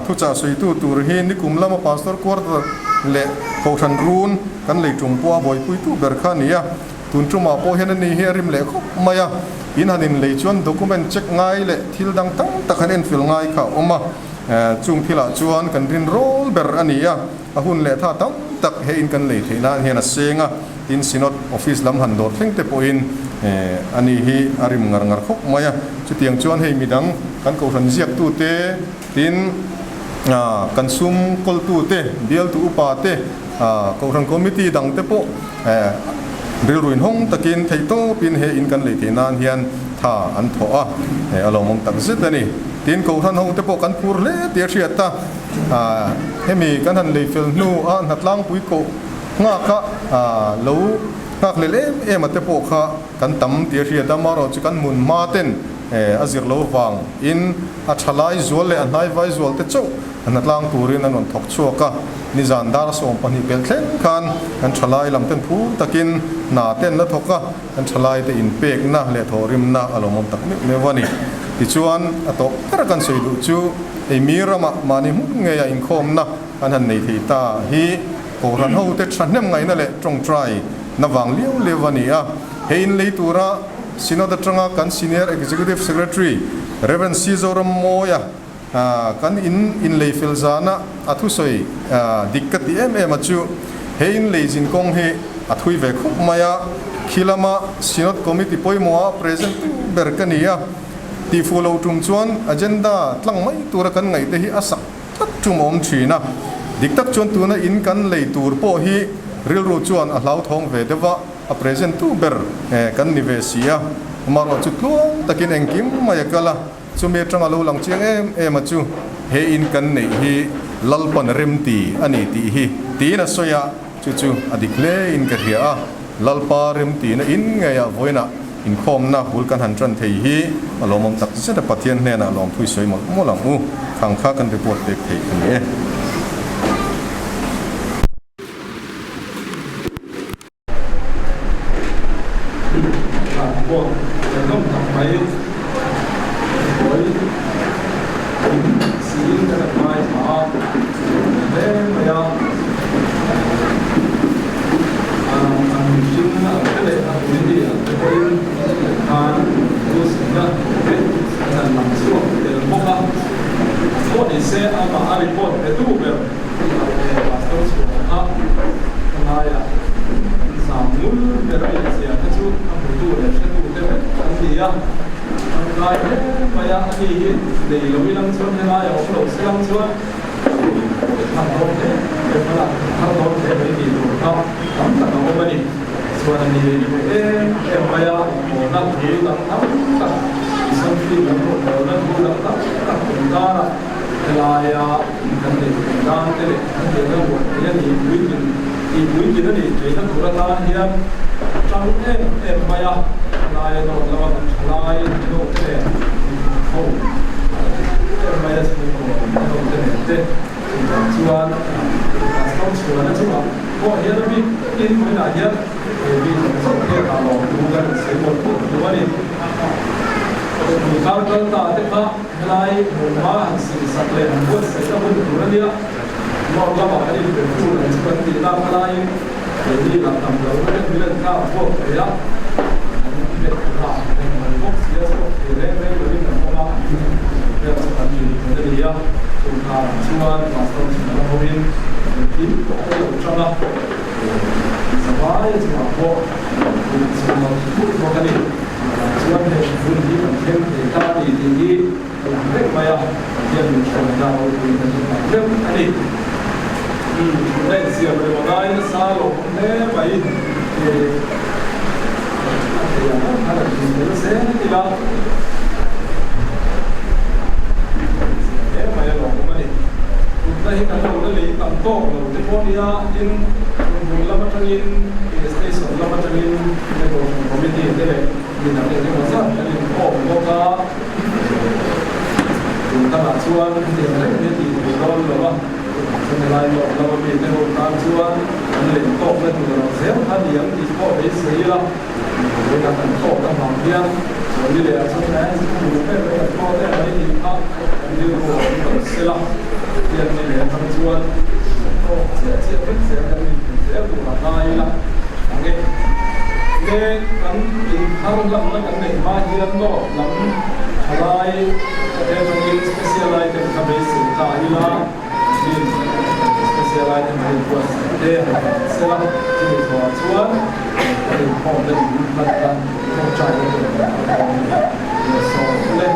Thuchah sawitu tur hi nikum lama Pastor Quarter leh Kohhran Run kan lei tum pawh a buaipuitu ber kha a ni a. Tun tumah pawh hian ani hi a rim leh khawp mai a. In han inlei chuan document check ngai leh thil dang tam tak han enfil ngai kha a awm a. Chung thilah chuan kan rin rawl ber a ni a. A hun leh tha tam tak he in kan lei theih nan hian a seng a. Tin, Synod Office lam han dawr thleng te pawhin ani hi a rim ngar ngar khawp mai a. Chutiang chuan hei midang kan kohhran ziaktute, tin kan sum kawltute, bialtu upa te, kohhran committee dang te pawh rilru inhawng takin theihtawpin he in kan lei theih nan hian tha an thawh a, a lawmawm tak zet a ni. Tin, kohhran ho te pawh kan phur hle tih a hriat a, hemi kan han lei fel hnu a hnatlangpui koh nghak a lo nghak lel em em a te pawh kha kan tam tih a hriat a, amaherawh chu kan hmun hma ten a zir lo vang in a tha lai zual leh a hnai vai zual te chauh a hnatlang turin an rawn thawk chhuak a, nizan dar 12 pelh thleng khan kan tha lai lam ten phur takin hna te an la thawk a, kan tha lai te inpekna leh thawhrimna a lawmawm tak meuh meuh a ni. Tichuan a tawp ber kan sawi duh chu hei mi ramah mahni hmun ngeia inkhawmna An han nei thei ta hi Kohhran hote thahnem ngaihna leh tawngtai na vang liau liau a ni a. He in lei tura Synod atanga kan Senior Executive Secretary Rev. C. Zorammawia kan in inlei fel zana a thusawi dik ka ti em em a chu he in lei zin kawng hi a thui ve khawp mai a, khi lama Synod Committee pawimawha present tu ber ka ni a, tihfuh lo tum chuan agenda tlang mai tura kan ngaihte hi a sak Tak tum a awm thin a, dik tak chuan tuna in kan lei tur pawh hi rilru chuan a hlauthawng ve deuh a, a present tu ber kan ni ve si a, amaherawh chu tluang takin engkim mai a kal a, chumi atanga lo lang chiang em em a chu he in kan neih hi Lalpan remti a ni tih hi tiin a sawi a, chu chu a dik hle in ka hria a, Lalpa remtina in ngeiah vawiinah Inkhawmna bul kan han tan thei hi a lawmawm tak zet a, Pathian hnenah lawmthui sawi mawlh mawlh ang u, khang kha kan report pek theih a ni e. Thlan pawh kan nawm tak mai, hawi in siin kan han ngai thla a, hle mai a. An mihring ang te leh a community ang te pawhin khan Muslim-na te an han lang chhuak tel bawk a. Pawh ni se amah a report pe tu ber Pastor chhuah kha ka ngaiah an zam ngul ber a inzia kha chu a hmutu leh hretu te vek an ni a. An ngai hle mai a, ani hi nei lo ilang chuan helai a awm lo se lang chuan Thar dawn hle mai hmala thar dawn hle mai tih tur kha tam tak a awm a ni. Chuan a ni em em mai a, inpawlna thu dang tam tak, Mission field an rawn pawlna thu dang tam tak inkara helaia kan neih theih nan te leh kan hnena ruah theih a ni puitlin tih puitlin a nih theihna tur atan hian a tang em em mai a, helaia nawt lama kan tha lai nawt te leh ho em mai a chhungkaw nawt te nen te chuvang chuan pastor chhuahna chungah pawh hian a bik takin vawiinah hian he mi zawng zawng hian a lawm thu kan insawi mawlh mawlh duh a ni. Chhungkaw kar kal ta te kha helai hmunhma han silsak leh han buatsaih na hun tur a nia. North lamah kan inpe fur ang chu kan tih lak laiin keini lah tam lo na deuh hian kha a chhuak thei a, kan bet lah reng mai bawk si a, chhuak thei reng reng lovin kan awm a, vel chu kan rin thlen a ni a, chung karah chuan pastor chhun ala hoin engkim pawh a lo chang a, zavai chungah pawh hun chhung lo thut bawk a ni. Chuvang chuan heng hun hi kan thleng thei ta a ni tih hi. ila. Zia hle mai a lawmawm a ni. Thutna hi kan lo la lei tam tawk lo te pawh nia, tin hmun lam atangin ih station lam atangin Kohhran Committee te leh mi dang eng emaw zat kan inkhawm bawk a, tun dangah chuan hetiang reng hi a tih theih dawn lo a, tunah chuan helai lawk lama mi te ho tan chuan kan lei tawkna tur ang zel kha ni ang tih pawh beisei ila. Vawiin kan tawk a hmang hian chuan ni leh ah chuan eh zikhu em em kan tawk em mai tih kha kan rilru a awm lo sela hian ni leh atang chuan kan tawk chiah chiah vek zel kan in thei zel tur a ngai ila ang e. Le kan inthar lamna kan neih hma hian lawk lam thalai te atangin special item kha beisei ta ila. Tin, special item an inbuatsaih te han hmu sela, chumi zawhah chuan kan inkhawmna in hmanna tawngtaina te kan hmang dawn a ni tih a sawi hle.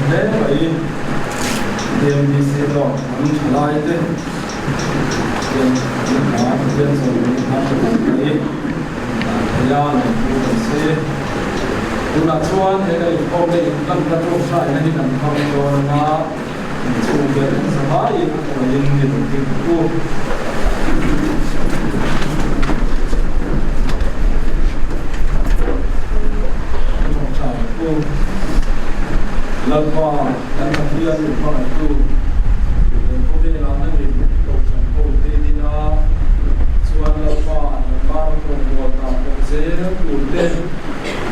hle mai. TMDC North lam thalai te hian an hla Pathian chawimawi hla tha tak mai dah thei a, lawmtu kan se. Tunah chuan he kan inkhawm leh inhlanna tawngtaina hi kan hmang dawn anga inchhung vel kan za vaiin a kawngaihin ni lo ding u. Tawngtai u. Lalpa kan Pathian min hmangaihtu he khawvelah nangin Kohhran ho te dina chuan Lalpa nangmah rawngbawlna pawh zel tur te,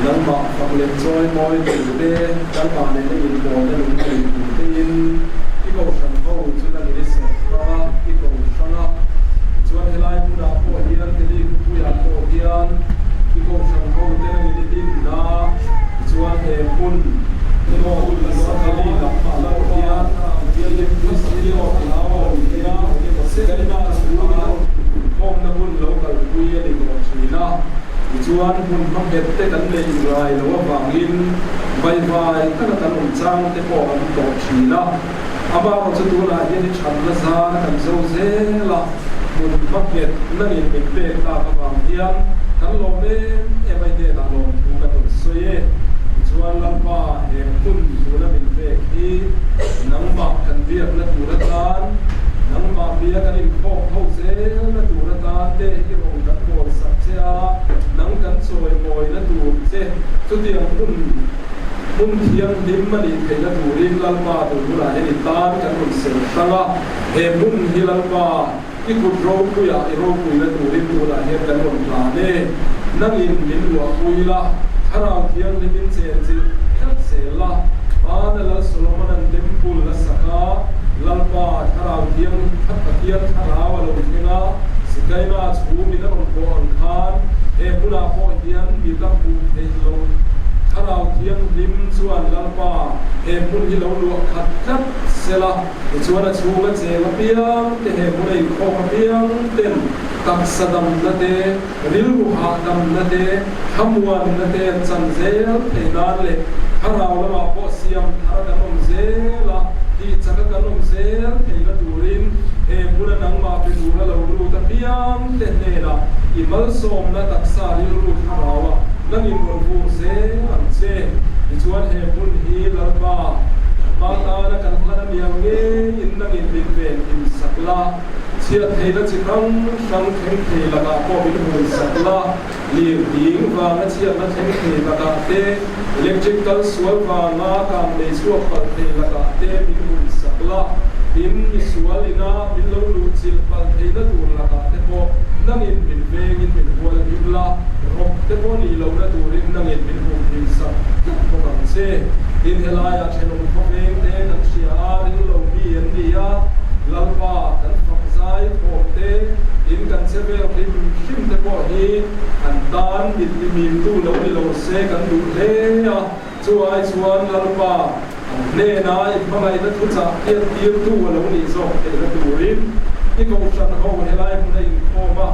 Nangmah fak leh chawi mawi tur te, nangmah nena inpawlna lung nei tur tein i Kohhran ho chu nangin i serh hrang a, i ko hrang a. Tichuan helai hmunah pawh hian Delhi khawpuiah pawh hian i Kohhran ho te nangin i din a, tichuan he hmun emaw Delhi lamah pawh hian Inkhawmna hun lo kalpui a ni tawh thin a, tichuan hmun hmanghet te kan neih ngai loh avangin vaivai taka kan awm chang te pawh an tawh thin a. Amaherawh chu tunah hian i thatna zar kan zo zel a, hmun hmanghet nangin min pek tak avang hian kan lawm em em a, i hnenah lawmthu kan rawn sawi e. Tichuan Lalpa he hmun tuna min pek hi nangmah kan biakna tur atan, nangmah bia kan inkhawm ho zelna tur atan te i rawn kan bawl sak che a, nang kan chawimawina tur che chutiang hmun hmun thianghlim a nih theihna turin Lalpa tun hunah hian i tan kan rawn ser hrang a, he hmun hi Lalpa i kut ropuiah i ropuina turin tunah hian kan rawn hlan e, nangin min luahpui la, Thlarau Thianghlimin chenchilh tlat zel la, Hmana Lal Solomona'n Temple a sak a, Lalpa Thlarau Thiang Pathian Thlarau a lo thleng a, Sikaina chhumin a rawn pawh ang khan he hmunah pawh hian mi la hmuh theih loh Thlarau Thianghlim chuan Lalpa he hmun hi lo luah khat tlat sela, Tichuan a chhunga cheng apiang te he hmun a inkhawm apiang ten taksa damna te, rilru hahdamna te, thlamuanna te an chan zel thei nan leh thlarau lamah pawh siam thar kan awm zel a, tih chaka kan awm zel theihna turin he hmuna nangmah pe tura lo lut apiang te hnenah i malsawmna taksa rilru thlarau a nangin rawn vur zel ang che. Tichuan he hmun hi Lalpa hma tana kan hlan a niang ngeiin nangin min ven him sak la, chhiat theihna chi hrang hrang thleng thei lakah pawh min hmun sak la, lir ding vanga chhiatna thleng thei lakah te, electric kal sual vanga kang nei chhuak palh thei lakah te min hmun sak la, tin misual ina min lo luh chilh palh theihna tur lakah te pawh nangin min vengin min hual him la, rawk te pawh nih lohna turin nangin min hum him sak tlat bawk ang che. Tin helaiah thenawm khawveng te kan hria a, ring lo mi an ni a, Lalpa kan fak zai thawm te, tin kan che vel hrim hrim te pawh hi an tan mit ti mimtu lo ni lo se kan duh hle a, chu ai chuan Lalpa an hnena i hmangaihna thuchah tiat tirtu a lo nih zawk theihna turin i kohhran ho helai hmuna inkhawm a,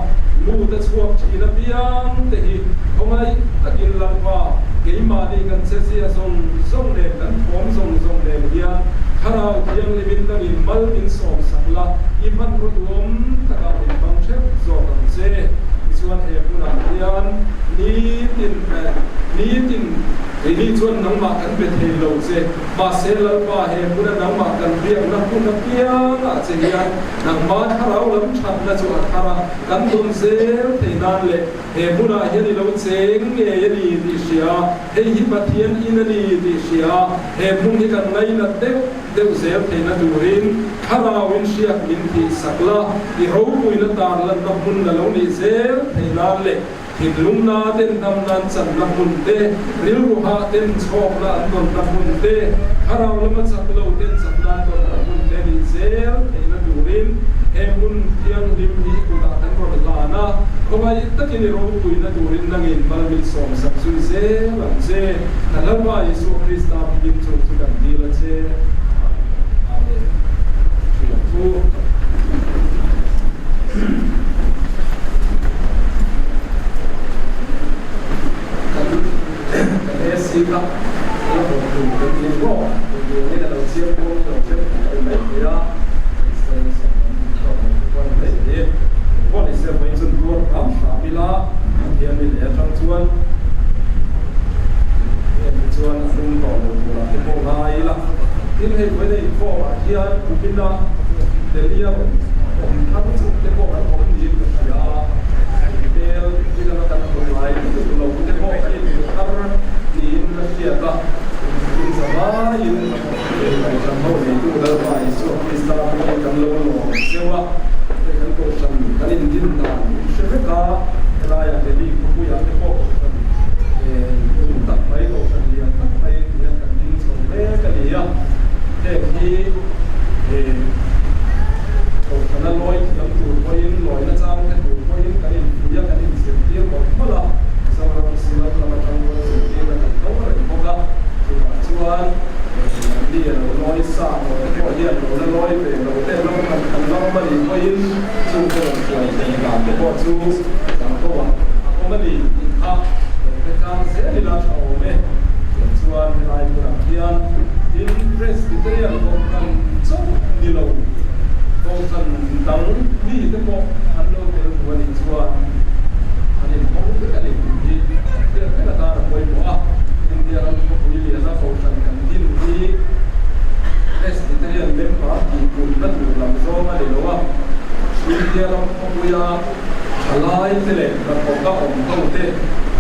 lut a chhuak thin apiang te hi khawngaih takin Lalpa keimahni kan chezia zawng zawng nen kan thawm zawng zawng nen hian Thlarau Thianghlimin nangin mal min sawm sak la, i hmanraw duhawm takah min hmang theuh zawk ang che. Tichuan he hmunah hian nitin nitin Keini chuan nangmah kan be thei lo che, mahse Lalpa he hmuna nangmah kan biakna hun apiangah che hian nangmah thlarau lam thatna chu a thar a, kan dawn zel thei nan leh he hmunah hian i lo cheng ngei a ni tih hria, hei hi Pathian in a ni tih hria, he hmun hi kan ngainat deuh deuh zel theihna turin thlarauin hriat min tih sak la, i ropuina tarlanna hmun a lo nih zel thei nan leh Thinlungna ten damna an channa hmun te, rilru hah ten chhawkna an dawnna hmun te, thlarau lama chak lo ten chakna an dawnna hmun te nih zel theihna turin he hmun thianghlim hi kutah kan rawn hlan a, khawngaih takin i ropuina turin nangin mal min sawmsak zui zel ang che. Kan Lalpa Isua Krista hmingin chung chu kan dil a che. Amen. Thianthu. Kan AC kha la hawn tum kan ni maw? Engvangin a lo chiang pawh lo hriat theih a ni mai thei a, kan sawi nasa lam tih tawk lo te pawh a ni mai thei. Engpawh ni se vawiin chuan tuar hram hram ila, Pathian mi leh atang chuan em hi chuan a lum tawh lo turah te pawh ngai ila. Tin, hei vawiin a inkhawm ah hian kumina Delhi a rawn awm thar chauh te pawh kan awm niin ka hria a, hmel nidanga kan hmu ngai lutuk lo te pawh kan inhmu thar niin ka hriat a. In zavaiin Kohhran ho neitu Lalpa Isua Krista hmingin kan lo lawm zeuh a, hei kan Kohhran kan indin dan in hre vek a, helaiah Delhi khawpuiah te pawh Kohhran tum tak mai, Kohhran lian tak mai tihian kan ding chho mek a ni a, heng hi Kohhrana lawi thiam tur pawhin, lawina chang te tur pawhin kan inpui a, kan inzirtir mawlh mawlh a, Zoram Synod lam atang pawn zirtirna kan do reng bawk a, chuvah chuan mi a lo lawi sa tawh te pawh hian lo la lawi ve lo te lo kan kan ram a nih pawhin chung te rawn hruai theih dan te pawh chu dang ko ah a awm a ni tih kha lo hre tlang zel ila tha awm e. Tiang chuan helai hmunah hian tin Presbyterian Kohhran chauh ni lo Kohhran dang mi te pawh an lo tel duh a nih chuan an inhawng vek a ni tih hi hriat vek atan a pawimawh a. India ram khawpui liana Kohhran kan din hi Presbyterian member tih punna tur lam zawng a ni lo a, India ram khawpuia thalai te leh hnathawka awm ho te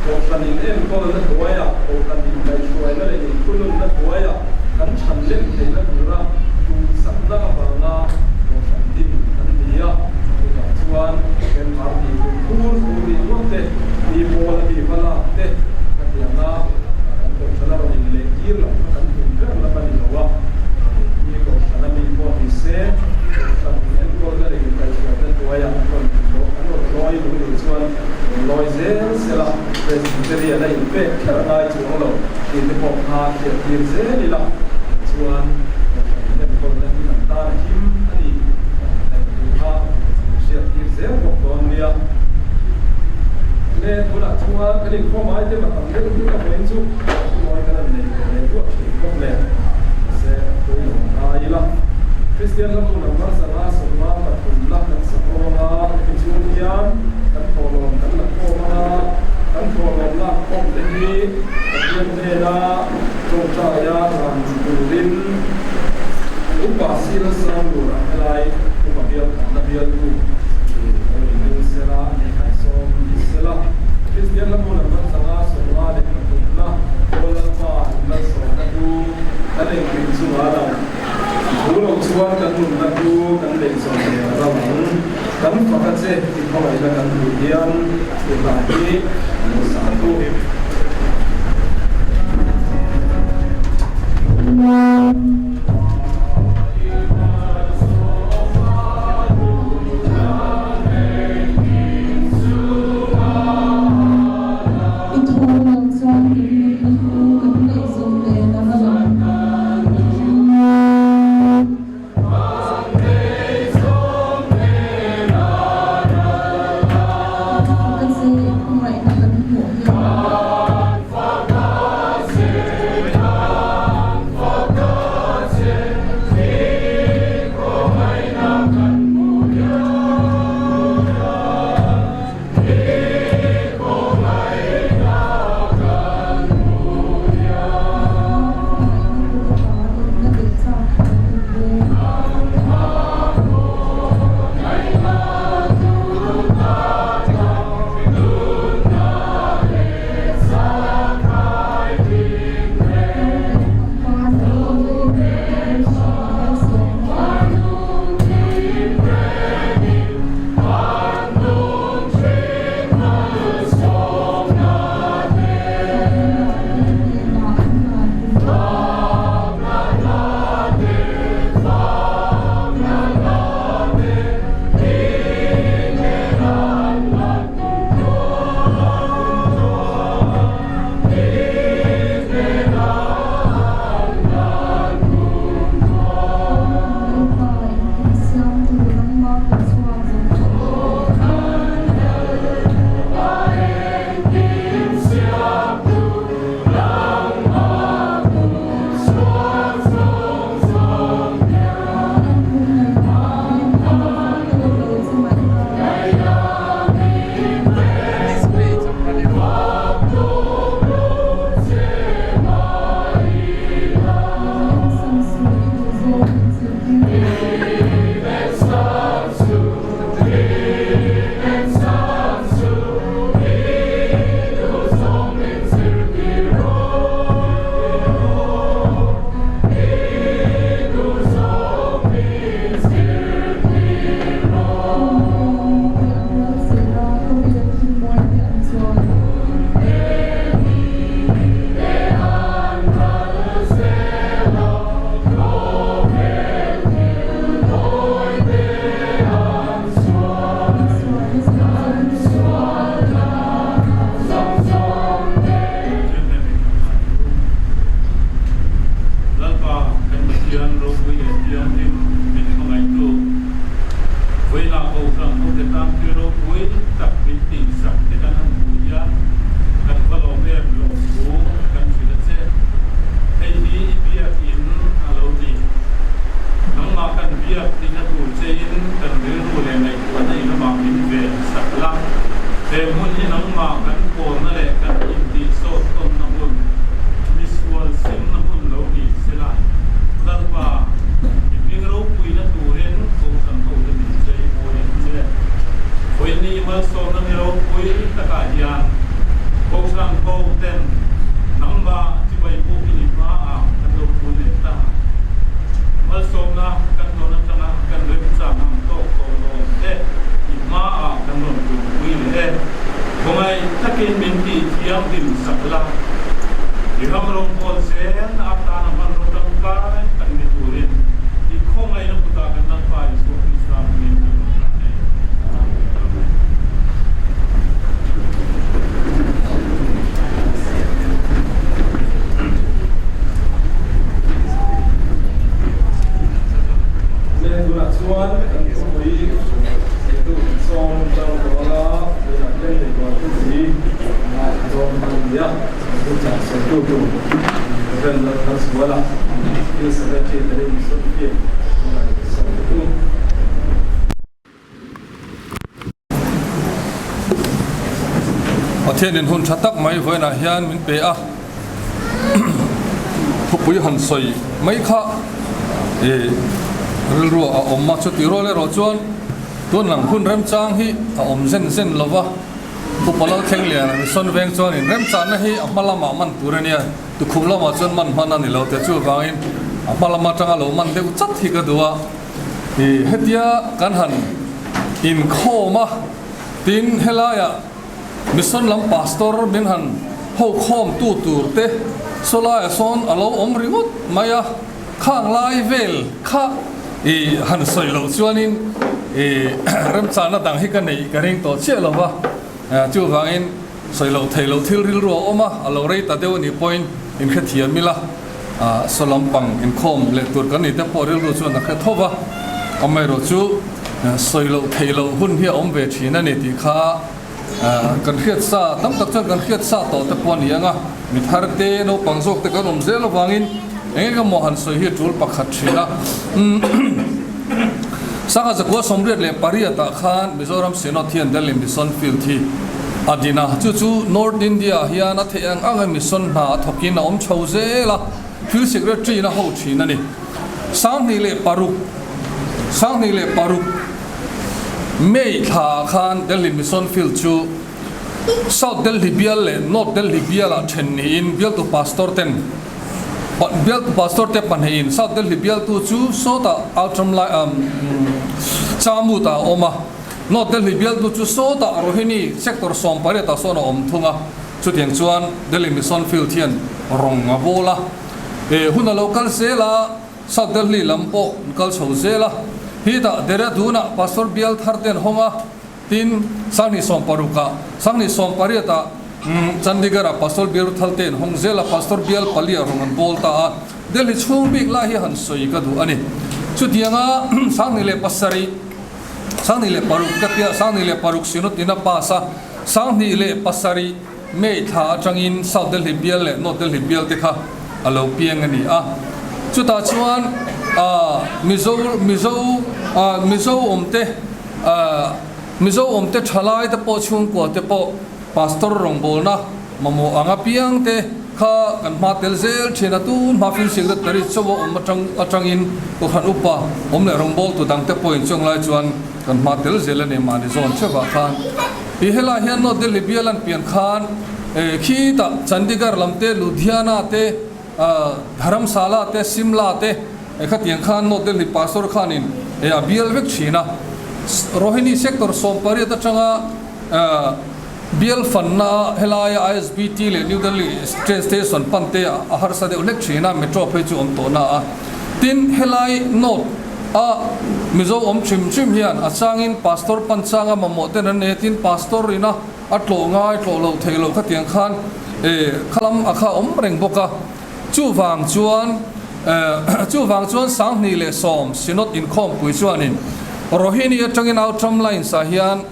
Kohhran in enkawlna hnuaiah, Kohhran inkaihhruaina leh inthununna hnuaiah kan chhan lem theihna tura duhsakna avanga Kohhran din kan ni a. Chutah chuan member tih tur phur thu nih ngawt te, mi pawl a mi va lak te ka ti ang a, kan Kohhran a rawn inleh tir loh kha kan tum ber lam a ni lo a, mi Kohhran a mi pawh ni se, Kohhran enkawlna leh inkaihhruaina hnuaiah an rawn an rawn lawi duh nih chuan rawn lawi zel sela, Presbyterian a inpek kher a ngai chuang lo tih te pawh kha hriat tir zel ila chuan Kohhran enkawlna hi kan tan a him a ni tih kha hriat tir zel bawk dawn nia. Le tunah chuan kan inkhawm ai te va tam deuh hlek a vawiin chu thunawi kan han nei ve leh duah thin bawk nen mahse pawi lo ngai ila. Kristian lambu number 153 na kan sa khawm anga hemi chung hian kan thawhlawm kan la khawm anga kan thawhlawm lak khawm te hi Pathian hnena tawngtaia ran turin upa sir sang lur ang helai upa bial khatna bialtu lo inring sela a ni haisawm ni sela. Kristian lambu number 153 na Aw Lalpa in lalsawmna chu kan engkim chungah lang. Thu lo chuan kan nunna chu kan lei zawm ve a ram ang. Kan fak a che i khawngaihna kan hmuh hian i hla hi a lo sa tu. I thu lo chuan kan nunna chu kan neih zawm nen a va lang. Ka che i khawngaihna kan hmuh hian. Pathian ropui leh thianghlim min hmangaihtu, vawilah Kohhran hote tan thil ropui tak min tihsak te kan han hmuh hian kan va lawm em lawmthu kan hrilh a che. Hei hi i biakin a lo ni. Nangmah kan biak tihna tur chein kan rilru leh ngaihtuahna i lamah min ven sak la. He hmun hi nangmah kan pawlna leh kan intihsawt tawnna hmun, misual simna hmun lo ni sela, Lalpa, i hming ropuina turin Kohhran hote min chei mawi ang che. Vawiini malsawmna ni ropui takah hian Kohhran hoten nangmah chibai pawhin i hmaah kan lo thu leh ta. Malsawmna kan dawn atanga kan remchang ang tawk tawh lawm te i hmaah kan rawn tulpui leh e. Khawngaih takin min tih thianghlim sak la, i ram rawngbâwl zel atana hmanraw tangkai tak ni turin i khawngaihna kutah kan Lalpa Isua Krista hmingin kan rawn dah e. Amen. Leh tunah chuan kan khawpui neitu kan sawm tang tawh ang a, tunah hian leibual thupui ngaithla dawn a ni a, chu chah sawitu tur Rev Lalthansuala, Field Secretary Delhi Mission Field tunah sawitu. Pathianin hun tha tak mai vawiinah hian min pe a, thupui han sawi mai kha ih rilru a awm a, chutih rual erawh chuan tun lang hun remchang hi a awm zen zen lo va, Upa Lalthleng lian Mission veng chuanin remchanna hi a hma lamah man tur a nia, tukhum lamah chuan man hman a ni lo teh chuvangin a hma lam atanga lo man deuh chat hi ka duh a. I hetia kan han inkhawm a, tin helaiah mission lam pastor min han ho khawm tu tur te saw laiah sawn a lo awm ringawt mai a, khang lai vel kha i han sawi loh chuanin i remchana dang hi ka neih ka ring tawh chiah lo va, chuvangin sawi loh theih loh thil rilru a awm a, a lo rei ta deuh a nih pawhin inhrethiam ila. Saw lampang inkhawm leh tur kan ni te pawh rilru chuan a hre tho va, amaherawhchu sawi loh theih loh hun hi a awm ve thin a ni tih kha kan hriat sa tam tak chuan kan hriat sa tawh te pawh a ni ang a, mi thar te naupang zawk te kan awm zel avangin eng eng emaw han sawi hi a tul pakhat thin a. Sangha zakua 88 ah khan Mizoram Synod hian Delhi Mission Field hi a din a, chu chu North India ah hian a theih ang ang a mission hna a thawkin a awm chho zel a, Field Secretary in a ho thin a ni. 26 26 May thla ah khan Delhi Mission Field chu South Delhi bial leh North Delhi bial ah then niin bialtu Pastor ten Bialtu Pastor te pahnihin South Delhi bialtu chu sawtah Outram lai Chamut ah a awm a, North Delhi bialtu chu sawtah Rohini Sector 18 ah sawn a awm thung a, chutiang chuan Delhi Mission Field hian rawng a bawl a, he hun a lo kal zel a, South Delhi lam pawh an kal chho zel a, hetah Dehradun ah Pastor bial thar te an hawng a. Tin, 2016 ah, 2018 ah Chandigarh ah Pastor Bial Ruthal te in hawng zel a, Pastor Bial pali ah rawn an bawl ta a, Delhi chhung bik lai hi han sawi ka duh a ni. Chutianga 2007, 2006 ka tia, 2006 Synod in a pass a, 2007 May thla atangin South Delhi bial leh North Delhi bial te kha a lo piang a ni a. Chutah chuan Mizo, Mizo, Mizo awmte, Mizo awmte thalai te pawh chhungkua te pawh Pastor rawngbawlna mamawh ang apiang te kha kan hma tel zel thin a, tun hma Field Secretary chaw a awm atang atangin Kohhran Upa awm leh rawngbawltu dang te pawhin chung lai chuan kan hma tel zel a ni mahni zawn theuhah khan. I helai hian North Delhi bial an pian khan khitah Chandigarh lam te, Ludhiana te, Dharamsala te, Simla te khatiang khan North Delhi Pastor khanin a bial vek thin a. Rohini Sector 18 atanga bial fanna helaia ISBT leh New Delhi train station pan te a harsa deuh hlek thin a, metro phei chu awm tawh na a. Tin, helai North a Mizo awm hrim hrim hian a changin Pastor pan changa mamawh ten an nei a, tin Pastor ina a tlawh ngai tlawh loh theih loh khatiang khan khalam a kha awm reng bawk a. Chuvang chuan Chuvang chuan 2010 Synod inkhawmpui chuanin Rohini atangin Outram Lines ah hian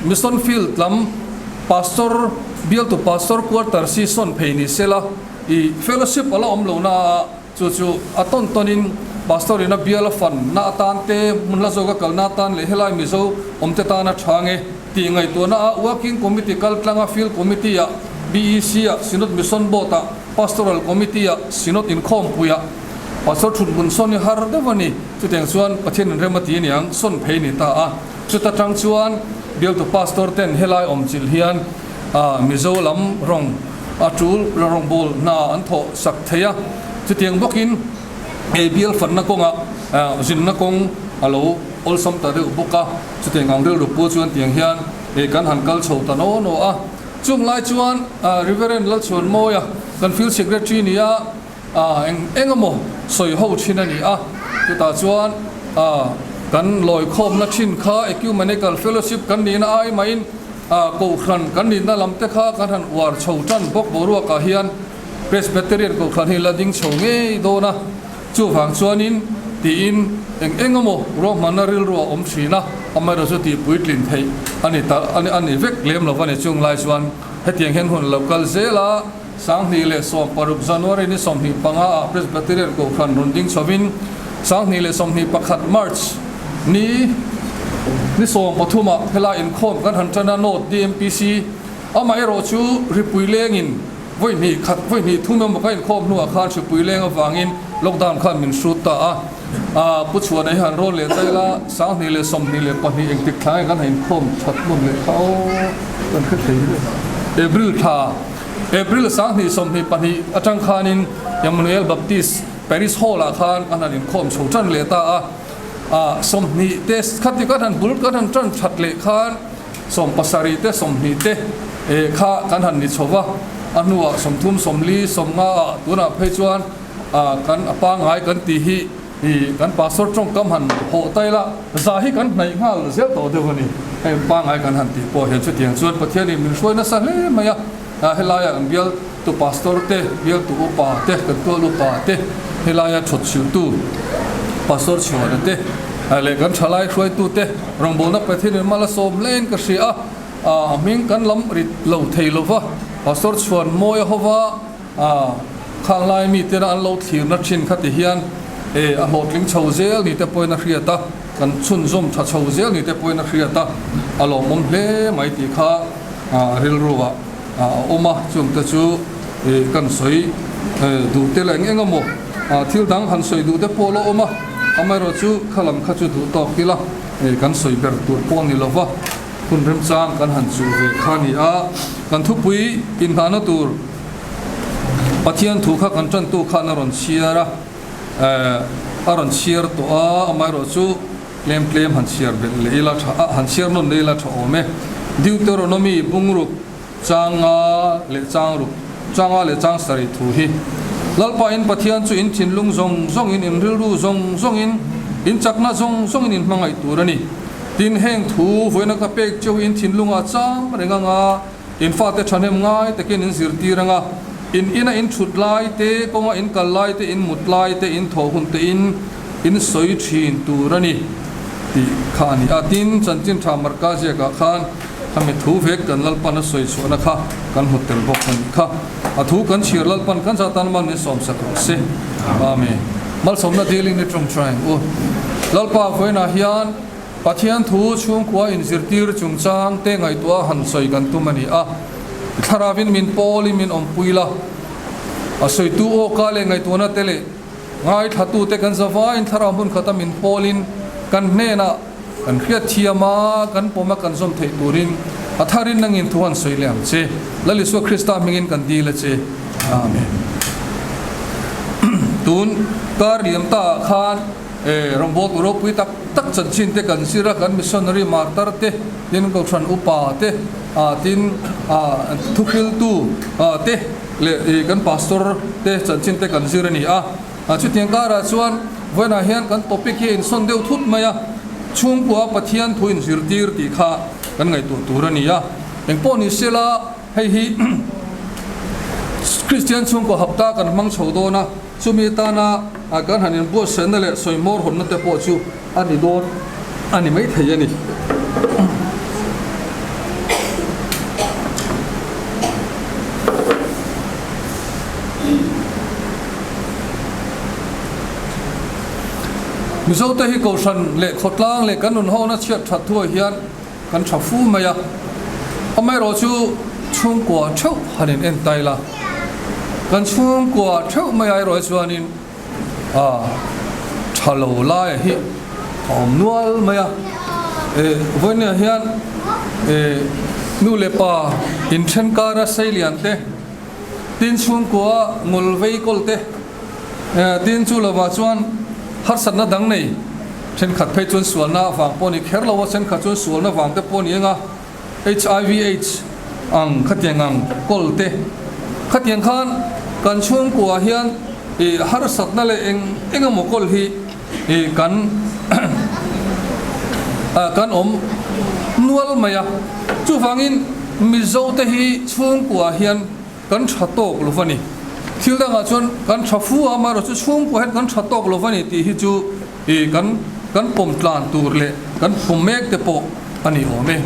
Mission Field lam Pastor bialtu Pastor Quarters hi sawn phei ni sela i Fellowship a la awm lo na a chu chu a tawn tawnin Pastor in a bial a fan na atan te hmun hla zawk a kalna atan leh helai Mizo awmte tana tha nge tih ngaihtuahna a Working Committee kal tlanga Field Committee ah BEC ah Synod Mission Board ah Pastoral Committee ah Synod inkhawmpui ah Pastor thutbun sawn hi har deuh a ni. Chutiang chuan Pathian inrem a ti aniang sawn phei ni ta a. Chuta tang chuan bialtu Pastor ten helai awm chilh hian Mizo lam rawng a tul rawngbâwl hna an thawh sak thei a. Chutiang bawkin ei bial fanna kawngah zinna kawng a lo awlsam ta deuh bawk a. Chutiang ang rilru pu chuan tiang hian kan han kal chho ta naw naw a. Chung lai chuan Reverend Lalchhuanmawia kan Field Secretary ni a, eng eng emaw sawi ho thin a ni a. Chutah chuan kan lawikhawmna thin kha Ecumenical Fellowship kan nihna ai maiin Kohhran kan nihna lam te kha kan han uar chho tan bawk boruakah hian Presbyterian Kohhran hi la ding chho ngei dawn a. Chuvang chuanin tiin eng eng emaw ruahmanna rilru a awm thin a, amaherawhchu chu tih puitlin theih a ni ta a ni vek lem lo va ni. Chung lai chuan hetiang hian hun lo kal zel a, 2016 January ni 25 ah Presbyterian Kohhran rawn ding chhovin 2021 March ni ni 13 ah helai inkhawm kan han tan a, Note, DMPC, amaherawhchu ripui lengin Vawi hnih khat, vawi hnih thum emaw ka inkhawm hnuah khan hripui leng avangin lockdown khan min hrut ta a. Aa Pu Chhuana hi han rawn leh daih a, 2022 engtik thla nge kan han inkhawm that hmun leh kha aw kan hre thei hle. April thla, April 2022 atang khanin Emmanuel Baptist Parish Hall ah khan kan han inkhawm chho tan leh ta a. Aa 20 te khati kan han bul kan han tan that leh khan 70 te 20 te kha kan han ni chho va, a hnuah 30, 40, 50 ah tunah phei chuan kan a pangngai kan tih hi kan pastor tawngkam han hawh ta ila za hi kan hnaih nghal zel tawh deuh a ni. Hei pangngai kan han tih pawh hian chutiang chuan Pathianin min hruai nasa hle mai a, helaia kan bialtu pastor te, bialtu upa te, kan tual upa te, helaia thawtchilhtu pastor chhuana te leh kan thalai hruaitute Rawngbawlna Pathianin mal a sawm hlein ka hria a, a hming kan lam rit lo thei lo va, Pastor chhuan mawi a hova, khang lai mitena an lo thlirna thin kha ti hian e a hlawhtling chho zel ni te pawhin a hriat a, kan chhunzawm tha chho zel ni te pawhin a hriat a, a lawmawm hle mai tih kha rilruah a awm a, chungte chu kan sawi duh te leh eng eng emaw thil dang han sawi duh te pawh la awm a, amaherawhchu kha lam kha chu duh tawk ila kan sawi ber tur pawh a ni lova, hun remchang kan han chuh ve kha a ni a, kan thupui inhnahna tur Pathian thu kha kan tantu khan a rawn chhiar a, a rawn chhiar tawh a, amaherawhchu tlem tlem han chhiar belh leh ila tha a, han chhiar nawn leh ila tha awm e. Deuteronomy bungruk changa leh changruk changa leh chang sarih thu hi Lalpa in Pathian chu in thinlung zawng zawngin in rilru zawng zawngin in chakna zawng zawngin in hmangaih tur a ni. Tin, heng thu vawiina ka pek cheu hi in thinlungah cham reng anga in fate thahnem ngai takin in zirtir anga in ina in thut lai te, kawnga in kal lai te, in mut lai te, in thawh hun te in in sawi thin tur a ni tih kha a ni a. Tin, Chanchin Tha Marka ziakah khan Khami thu vek kan Lalpan a sawi chhuahna kha kan hmu tel bawk a nih kha. A thu kan chhiar Lalpan kan zah tan mal min sawmsak rawh se. Amen. Malsawmna dilin i tawngtai ang u. Lalpa vawiinah hian Pathian thu chhungkua inzirtir chungchang te ngaihtuah han sawi kan tum a ni a. Thlarauin min pawlin min awmpui la. A sawitu awka leh ngaihtuahna te leh ngaithlatute kan zavaiin thlarau hmun khata min pawlin kan hnenah Kan hriat thiam a, kan pawm a, kan zawm theih turin a tharin nangin thu han sawi leh ang che. Lal Isua Krista hmingin kan dil a che. Amen. Tun kar liam ta ah khan rawngbawl tu ropui tak tak chanchin te kan zir a, kan missionary martar te, tin kohhran upa te, tin thuhriltu te leh kan pastor te chanchin te kan zir a ni a. Chutiang karah chuan vawiinah hian kan topic hi a insawn deuh thut mai a, chhungkua Pathian thu inzirtir tih kha kan ngaihtuah tur a ni a. Engpawh ni sela hei hi Kristian chhungkua hapta kan hmang chho dawn a. Chumi atana kan han inbuatsaihna leh sawimawr hawnna te pawh chu a ni dawn a ni maithei a ni. Mizote hi Kohhran leh khawtlang leh kan nunhawna chhiat that thuah hian kan tha fu mai a, amaherawhchu chhungkua theuh han in en tai la, kan chhungkua theuh mai erawh hi chuanin a tha lo lai hi a awm nual mai a, eh vawinia hian eh nu leh pa inthen kara seilian te, tin chhungkua ngul vei kawl te, Tin, chu lovah chuan harsatna dang nei thenkhat phei chuan sualna vang pawh a ni kher lo a, thenkhat chuan sualna vang te pawh a ni eng a, HIV aids ang khatiang ang kawl te khatiang khan kan chhungkuaah hian ih harsatna leh eng eng emaw kawl hi ih kan kan awm nual mai a. Chuvangin Mizo te hi chhungkuaah hian Kan tha tawk lo va ni. Thil dangah chuan kan tha fu a, amaherawhchu chhungkua hian kan tha tawk lo va ni tih hi chu ih kan kan pawm tlan tur leh kan pawm mek te pawh a ni awm e.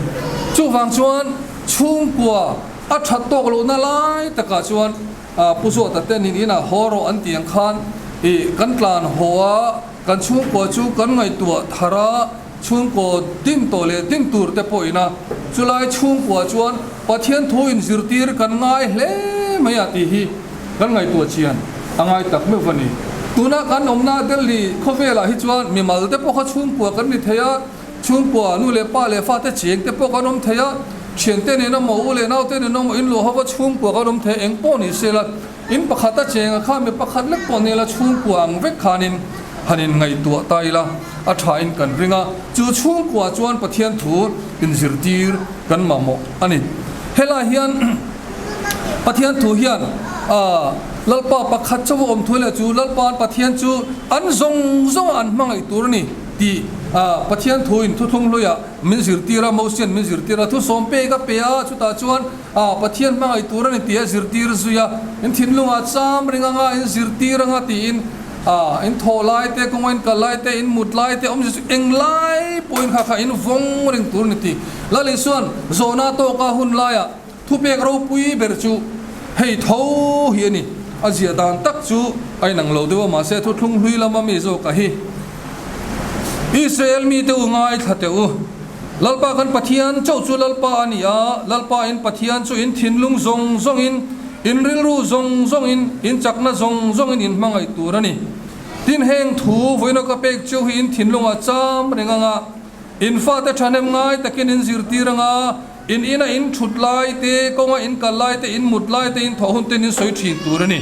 Chuvang chuan chhungkua a that tawk lohna lai takah chuan ah Pu Zuata te nin inah haw rawh an tih ang khan ih kan tlan haw a, kan chhungkua chu kan ngaihtuah thar a, Chhungkaw din tawh leh din tur te pawh ina chulai chhungkua chuan Pathian thu inzirtir kan ngai hle mai a tih hi kan ngaihtuah chian a ngai tak meuh a ni. Tuna kan awmna Delhi khawvelah hi chuan mimal te pawh kha chhungkua kan ni thei a, chhungkua nu leh pa leh fate cheng te pawh kan awm thei a, thiante nena maw u leh naute nena maw inluah hova chhungkua kan awm thei a, eng pawh ni sela in pakhat a cheng a kha mi pakhat lek pawh nila chhungkua ang vek khanin han in ngaihtuah ta ila a tha in kan ring a, chu chhungkua chuan Pathian thu inzirtir kan mamawh a ni. Helai hian Pathian thu hian Lalpa pakhat chauh a awm thu leh chu Lalpa'n Pathian chu an zawng zawng a an hmangaih tur a ni tih Pathian thu in thuthlung hluiah min zirtir a, Mosian min zirtir a, thusawm pek a pe a, chutah chuan Pathian hmangaih tur a ni tih a zirtir zui a, in thinlungah cham ring anga in zirtir anga tiin A, in thawh lai te, kawnga in kal lai te, in mut lai te, awmzia chu eng lai pawhin kha kha in vawng reng tur a ni ti. Lal Isua'n zawhna tawka hun laiah thupek ropui ber chu hei tho hi a ni. A ziah dan tak chu a inang lo deuh a, mahse thuthlung hlui lama mi zawka hi Israel mite u ngaithla teh u. Lalpa kan Pathian chauh chu Lalpa a ni a, Lalpa in Pathian chu in thinlung zawng zawngin, in rilru zawng zawngin, in chakna zawng zawngin in hmangaih tur a ni. Tin, heng thu vawiina ka pek cheu hi in thinlungah cham reng anga, in fate thahnem ngai takin in zirtir anga, in ina in thut lai te, kawnga in kal lai te, in mut lai te, in thawh hun ten in sawi thin tur a ni.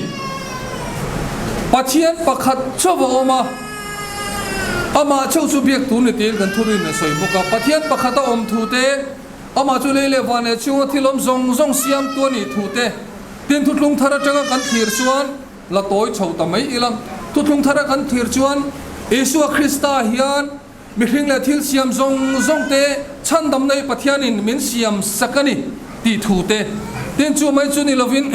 Pathian pakhat chauh a awm a. Amah chauh chu biak tur ni tiin kan thurin a sawi bawk a. Pathian pakhat a awm thu te, amah chu lei leh van leh chhunga thil awm zawng zawng siamtu a nih thu te, tin thuthlung thar atanga kan thlir chuan la tawi chho ta mai ila. Thuthlung thara kan thlir chuan Isua Krista hian mihring leh thil siam zawng zawng te chhandamna hi Pathianin min siam sak a ni tih thu te, tin chu mai chu ni lovin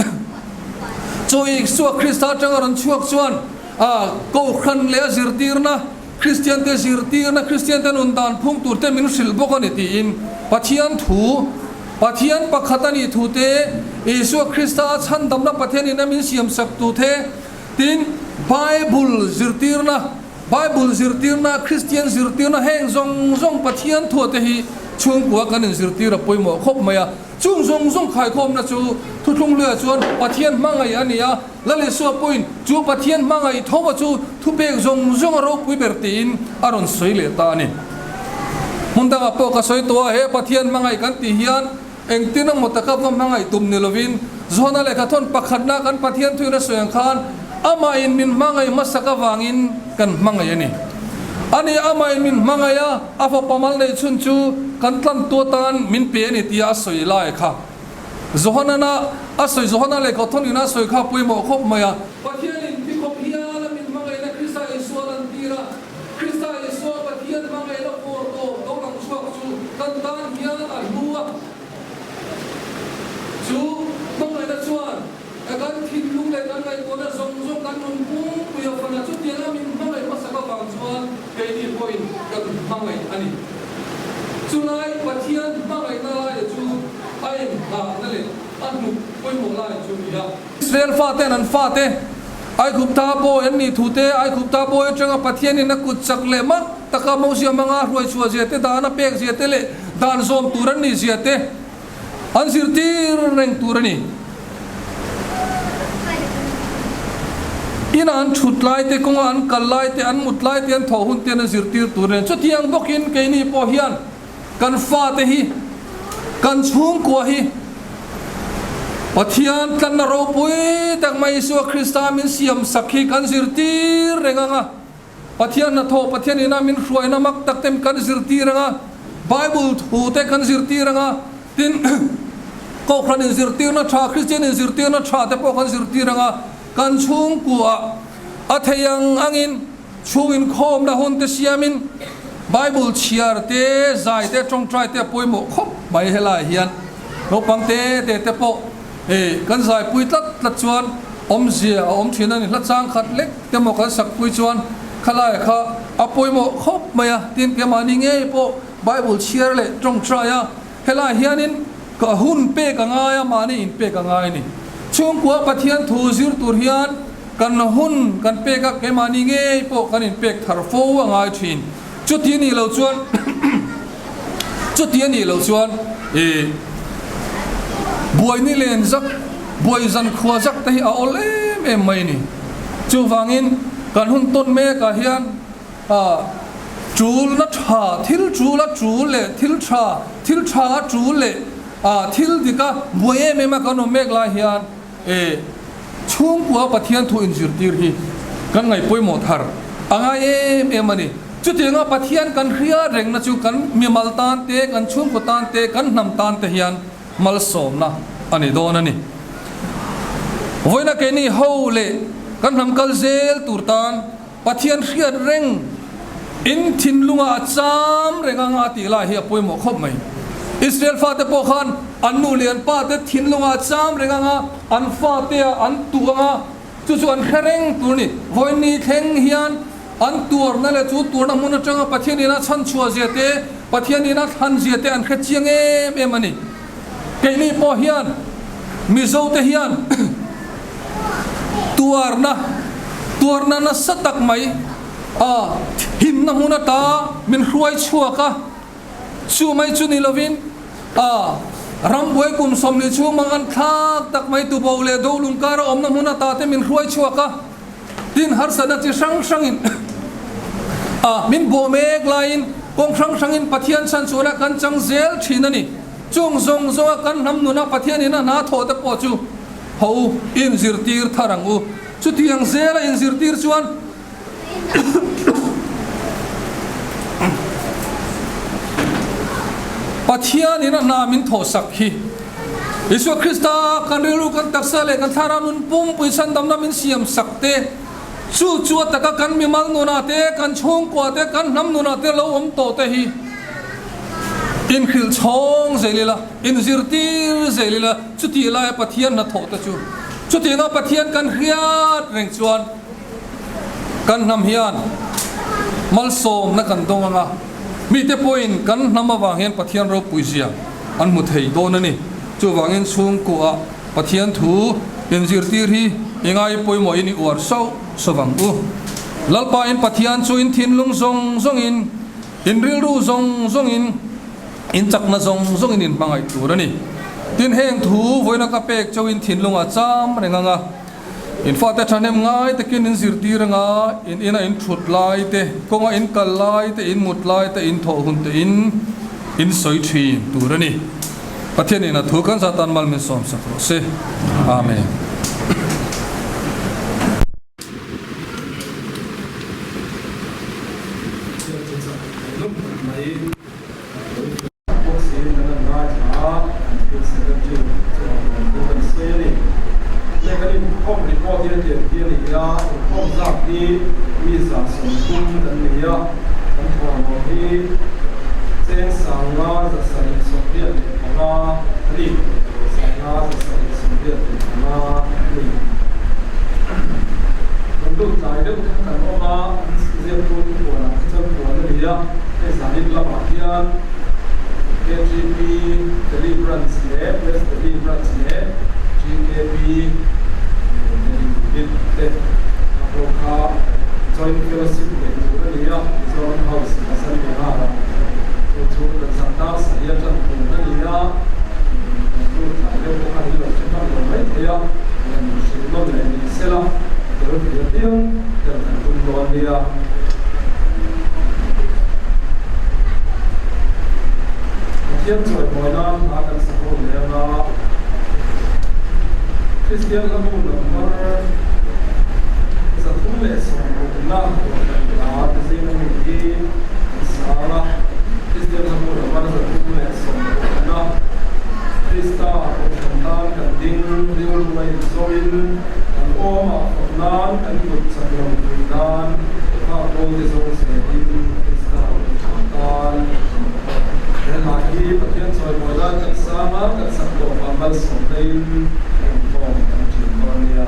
chu Isua Krista atanga rawn chhuak chuan A Kohhran leh a zirtirna, Kristiante zirtirna, Kristiante nun dan phung tur te min hrilh bawk a ni tiin Pathian thu, Pathian pakhat a nih thu te, Isua Krista a chhandamna Pathianin a min siamsak tu the, tin Bible zirtirna, Bible zirtirna, Kristian zirtirna heng zawng zawng Pathian thua te hi chhungkua kan inzirtir a pawimawh khawp mai a. Chung zawng zawng khaikhawmna chu thuthlung luiah chuan Pathian hmangaih a ni a. Lal Isua pawhin chu Pathian hmangaih tho a chu thupek zawng zawng a ropui ber tiin a rawn sawi leh ta a ni. Hmun dangah pawh ka sawi tawh a, he Pathian hmangaih kan tih hian engtin emaw taka va hmangaih tum ni lovin Johana lehkhathawn pakhatna kan Pathian thuin a sawi ang khan amahin min hmangaih hmasak avangin kan hmangaih a ni. Ani amahin min hmangaih a, a fapa mal neih chhun chu kan tlantu atan min pe a ni tia a sawi lai kha. Johanana a sawi Johana leh Kawthawn ina a sawi kha pawimawh khawp mai a. Pathianin thi khawp hial a min hmangaihna Krista Isua lantir a, Krista Isua Pathian hmangaihna fawr tawp lo lang chhuak chu kan tan hian a hlu a. Chu hmangaihna chuan kan thinlung leh kan ngaihtuahna zawng zawng kan nun pum. kan hmangaih a ni. Chulai Pathian hmangaihna laia chu a inghahna leh a hnuk pawimawh lai chu ni a. Israel fate'n an fate Aigupta bawi an nih thu te, Aigupta bawi atanga Pathianin a kut chak leh mak taka Mosia hmanga a hruaichhuah zia te, dan a pek zia te leh dan zawm tur an nih zia te an zirtir reng tur a ni. Ina an thut lai te, kawnga an kal lai te, an mut lai te, an thawh hun te an zirtir tur a ni. Chutiang bawkin keini pawh hian Kan fate hi, kan chhungkua hi Pathian tlanna ropui tak mai Isua Krista min siam sak hi kan zirtir reng ang a. Pathian hnathawh, Pathian ina min hruaina mak tak te kan zirtir ang a, Bible thu te kan zirtir ang a, tin Kohhran inzirtirna tha, Kristian inzirtirna tha te pawh kan zirtir ang a, kan chhungkua a thei ang angin Chhung inkhawmna hun te siamin Bible chhiar te, zai te, tawngtai te a pawimawh khawp mai. Helaiah hian naupang te te te pawh kan zaipui tlat tlat chuan awmzia a awm thin a ni. Hla chang khat lek te maw kan sakpui chuan khalaiah kha a pawimawh khawp mai a. Tin, keimahni ngei pawh Bible chhiar leh tawngtai a helaiah hianin ka hun pek a ngai a, mahni inpek a ngai a ni. Chhungkua Pathian thu zir tur hian Kan hun kan pek a, keimahni ngei pawh kan inpek thar fo a ngai thin. Chuti a nih loh chuan chuti a nih loh chuan i buai ni len zak, buai zan khua zak te hi a awl em em mai a ni. Chuvangin kan hun tawn mekah hian a tul na tha, thil tul a tul leh thil tha, thil tha a tul leh a thil dik a buai em em a kan awm mek lai hian E, chhungkua Pathian thu inzirtir hi kan ngaih pawimawh thar a ngai em em a ni. Chutianga Pathian kan hria rengna chu kan mimal tan te, kan chhungkaw tan te, kan hnam tan te hian malsawmna a ni dawn a ni. Vawiina keini ho leh kan hnam kal zel tur tan Pathian hriat reng in thinlungah a cham reng anga a tih lai hi a pawimawh khawp mai. Israel fate pawh khan an nu leh an pa te thinlungah a cham reng anga an fate ah an tuh anga chu chu an hre reng tur a ni. Vawiin thleng hian an tuarna leh chu tuarna hmun atanga Pathian ina chhanchhuah zia te, Pathian ina thlan zia te an hre chiang em em a ni. Keini pawh hian Mizo te hian tuarna tuarna nasa tak mai a himna hmun ata min hruai chhuak a, chu mai chu ni lovin a rambuai kum 40 chhung mang an thlak tak mai tubo leh dolung kara awmna hmun ata te min hruai chhuak a, tin harsatna chi hrang hrangin a min bawh mek laiin kawng hrang hrangin Pathian chhanchhuahna kan chang zel thin a ni. Chung zawng zawnga kan hnam nuna Pathianin a hna thawh te pawh chu ho inzirtir thar ang u. Chutiang zela inzirtir chuan Pathianin a hna min thawhsak hi Isua Krista kan rilru, kan taksa leh kan thlarau nun pumpui chhandamna min siamsak te, chu chu a taka kan mimal nunah te, kan chhungkua te, kan hnam nunah te lo awm tawh te hi inhrilh chhawng zel ila, inzirtir zel ila, chutih laia Pathian hnathawh te chu chutianga Pathian kan hriat reng chuan kan hnam hian malsawmna kan dawng ang a, mite pawhin kan hnam avang hian Pathian ropui zia an hmu thei dawn a ni. Chuvangin chhungkuah Pathian thu inzirtir hi i ngai pawimawhin i uar sauh sauh ang u. Lalpa in Pathian chu in thinlung zawng zawngin, in rilru zawng zawngin, in chakna zawng zawngin in hmangaih tur a ni. Tin, heng thu vawiina ka pek chauhin thinlungah cham reng ang a, in fate thahnem ngai takin in zirtir ang a, in ina in thut lai te, kawnga in kal lai te, in mut lai te, in thawh hun te in in sawi thin tur a ni. Pathianin a thu kan zatan mal min sawmsak rawh se. Amen. Kan lut tlai deuh kha kan awm a, an ziaktu te puanah te chuan puan a ni a. a. Hei zanin lamah hian KGP Delhi Branch leh West Delhi Branch leh GKP Delhi Unit te a pawh kha Joint Fellowship neih tur a ni a, Mizoram House Vasant Vihar-ah chu chu kan sak ta sahia tan tur a ni a, kan tlai deuh pawh khan in lo hre hman lo mai thei a, kan hrilh nawn leh ni sela a tel thei apiang tel kan tum dawn nia. Pathian chawimawi nan hla kan sa ho leh anga Kristian hla bu number 360 na kohhran hla te zinga mi hi kan sang a, Kristian hla bu number 360 na Krista kohhran tan kan ding rilru a inzawin kan awmah fak nan kan kut chak lo pui nan kha pawl te zawng zelin Krista kohhran tan he hla hi Pathian chawimawi nan kan sang a, kan sak tawpah malsawmna in kan inkhawm kan thin dawn nia.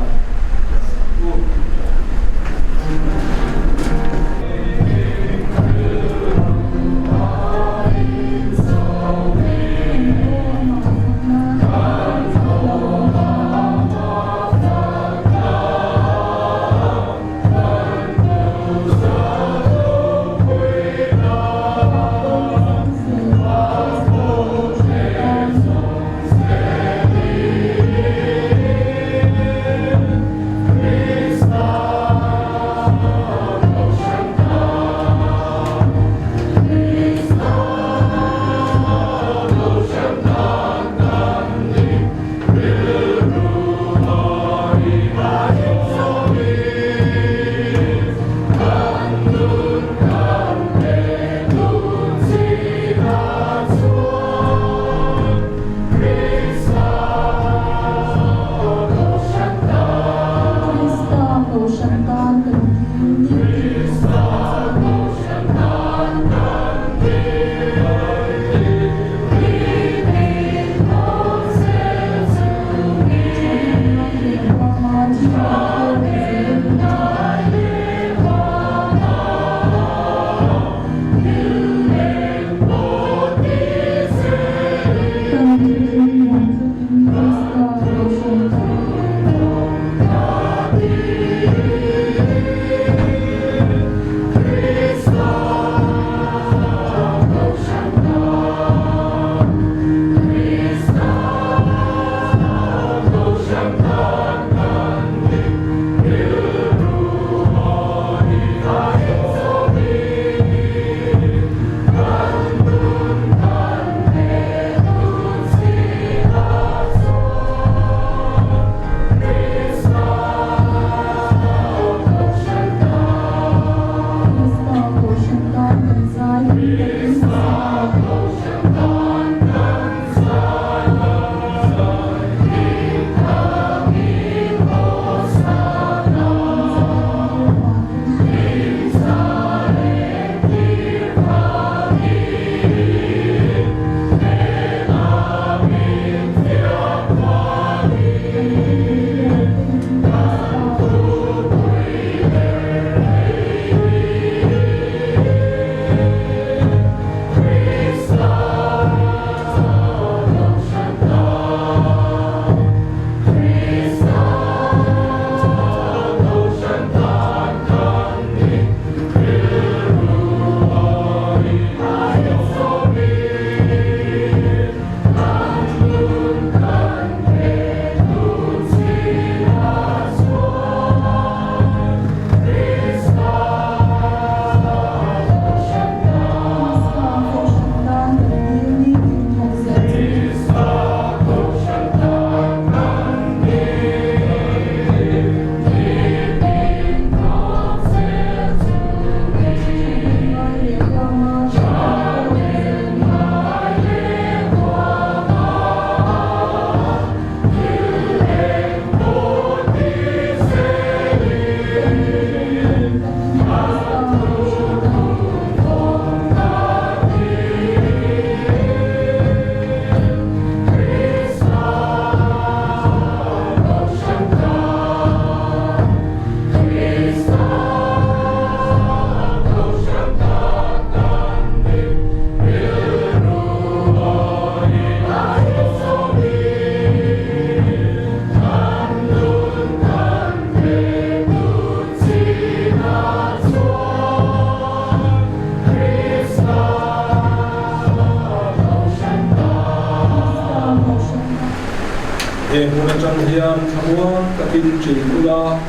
He hmun atang hian thlamuang takin ṭin ula,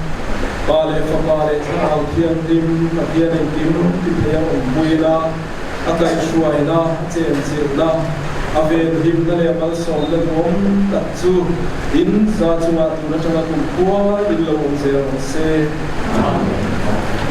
Pa leh Fapa leh Thlarau Thianghlim Pathian engkim ti thei a awmpuina, a kaihhruaina, a chenchilhna, a venhimna leh a malsawmna duhawm tak chu in za chungah tun atanga kum khua in lo awm zel rawh se. Amen.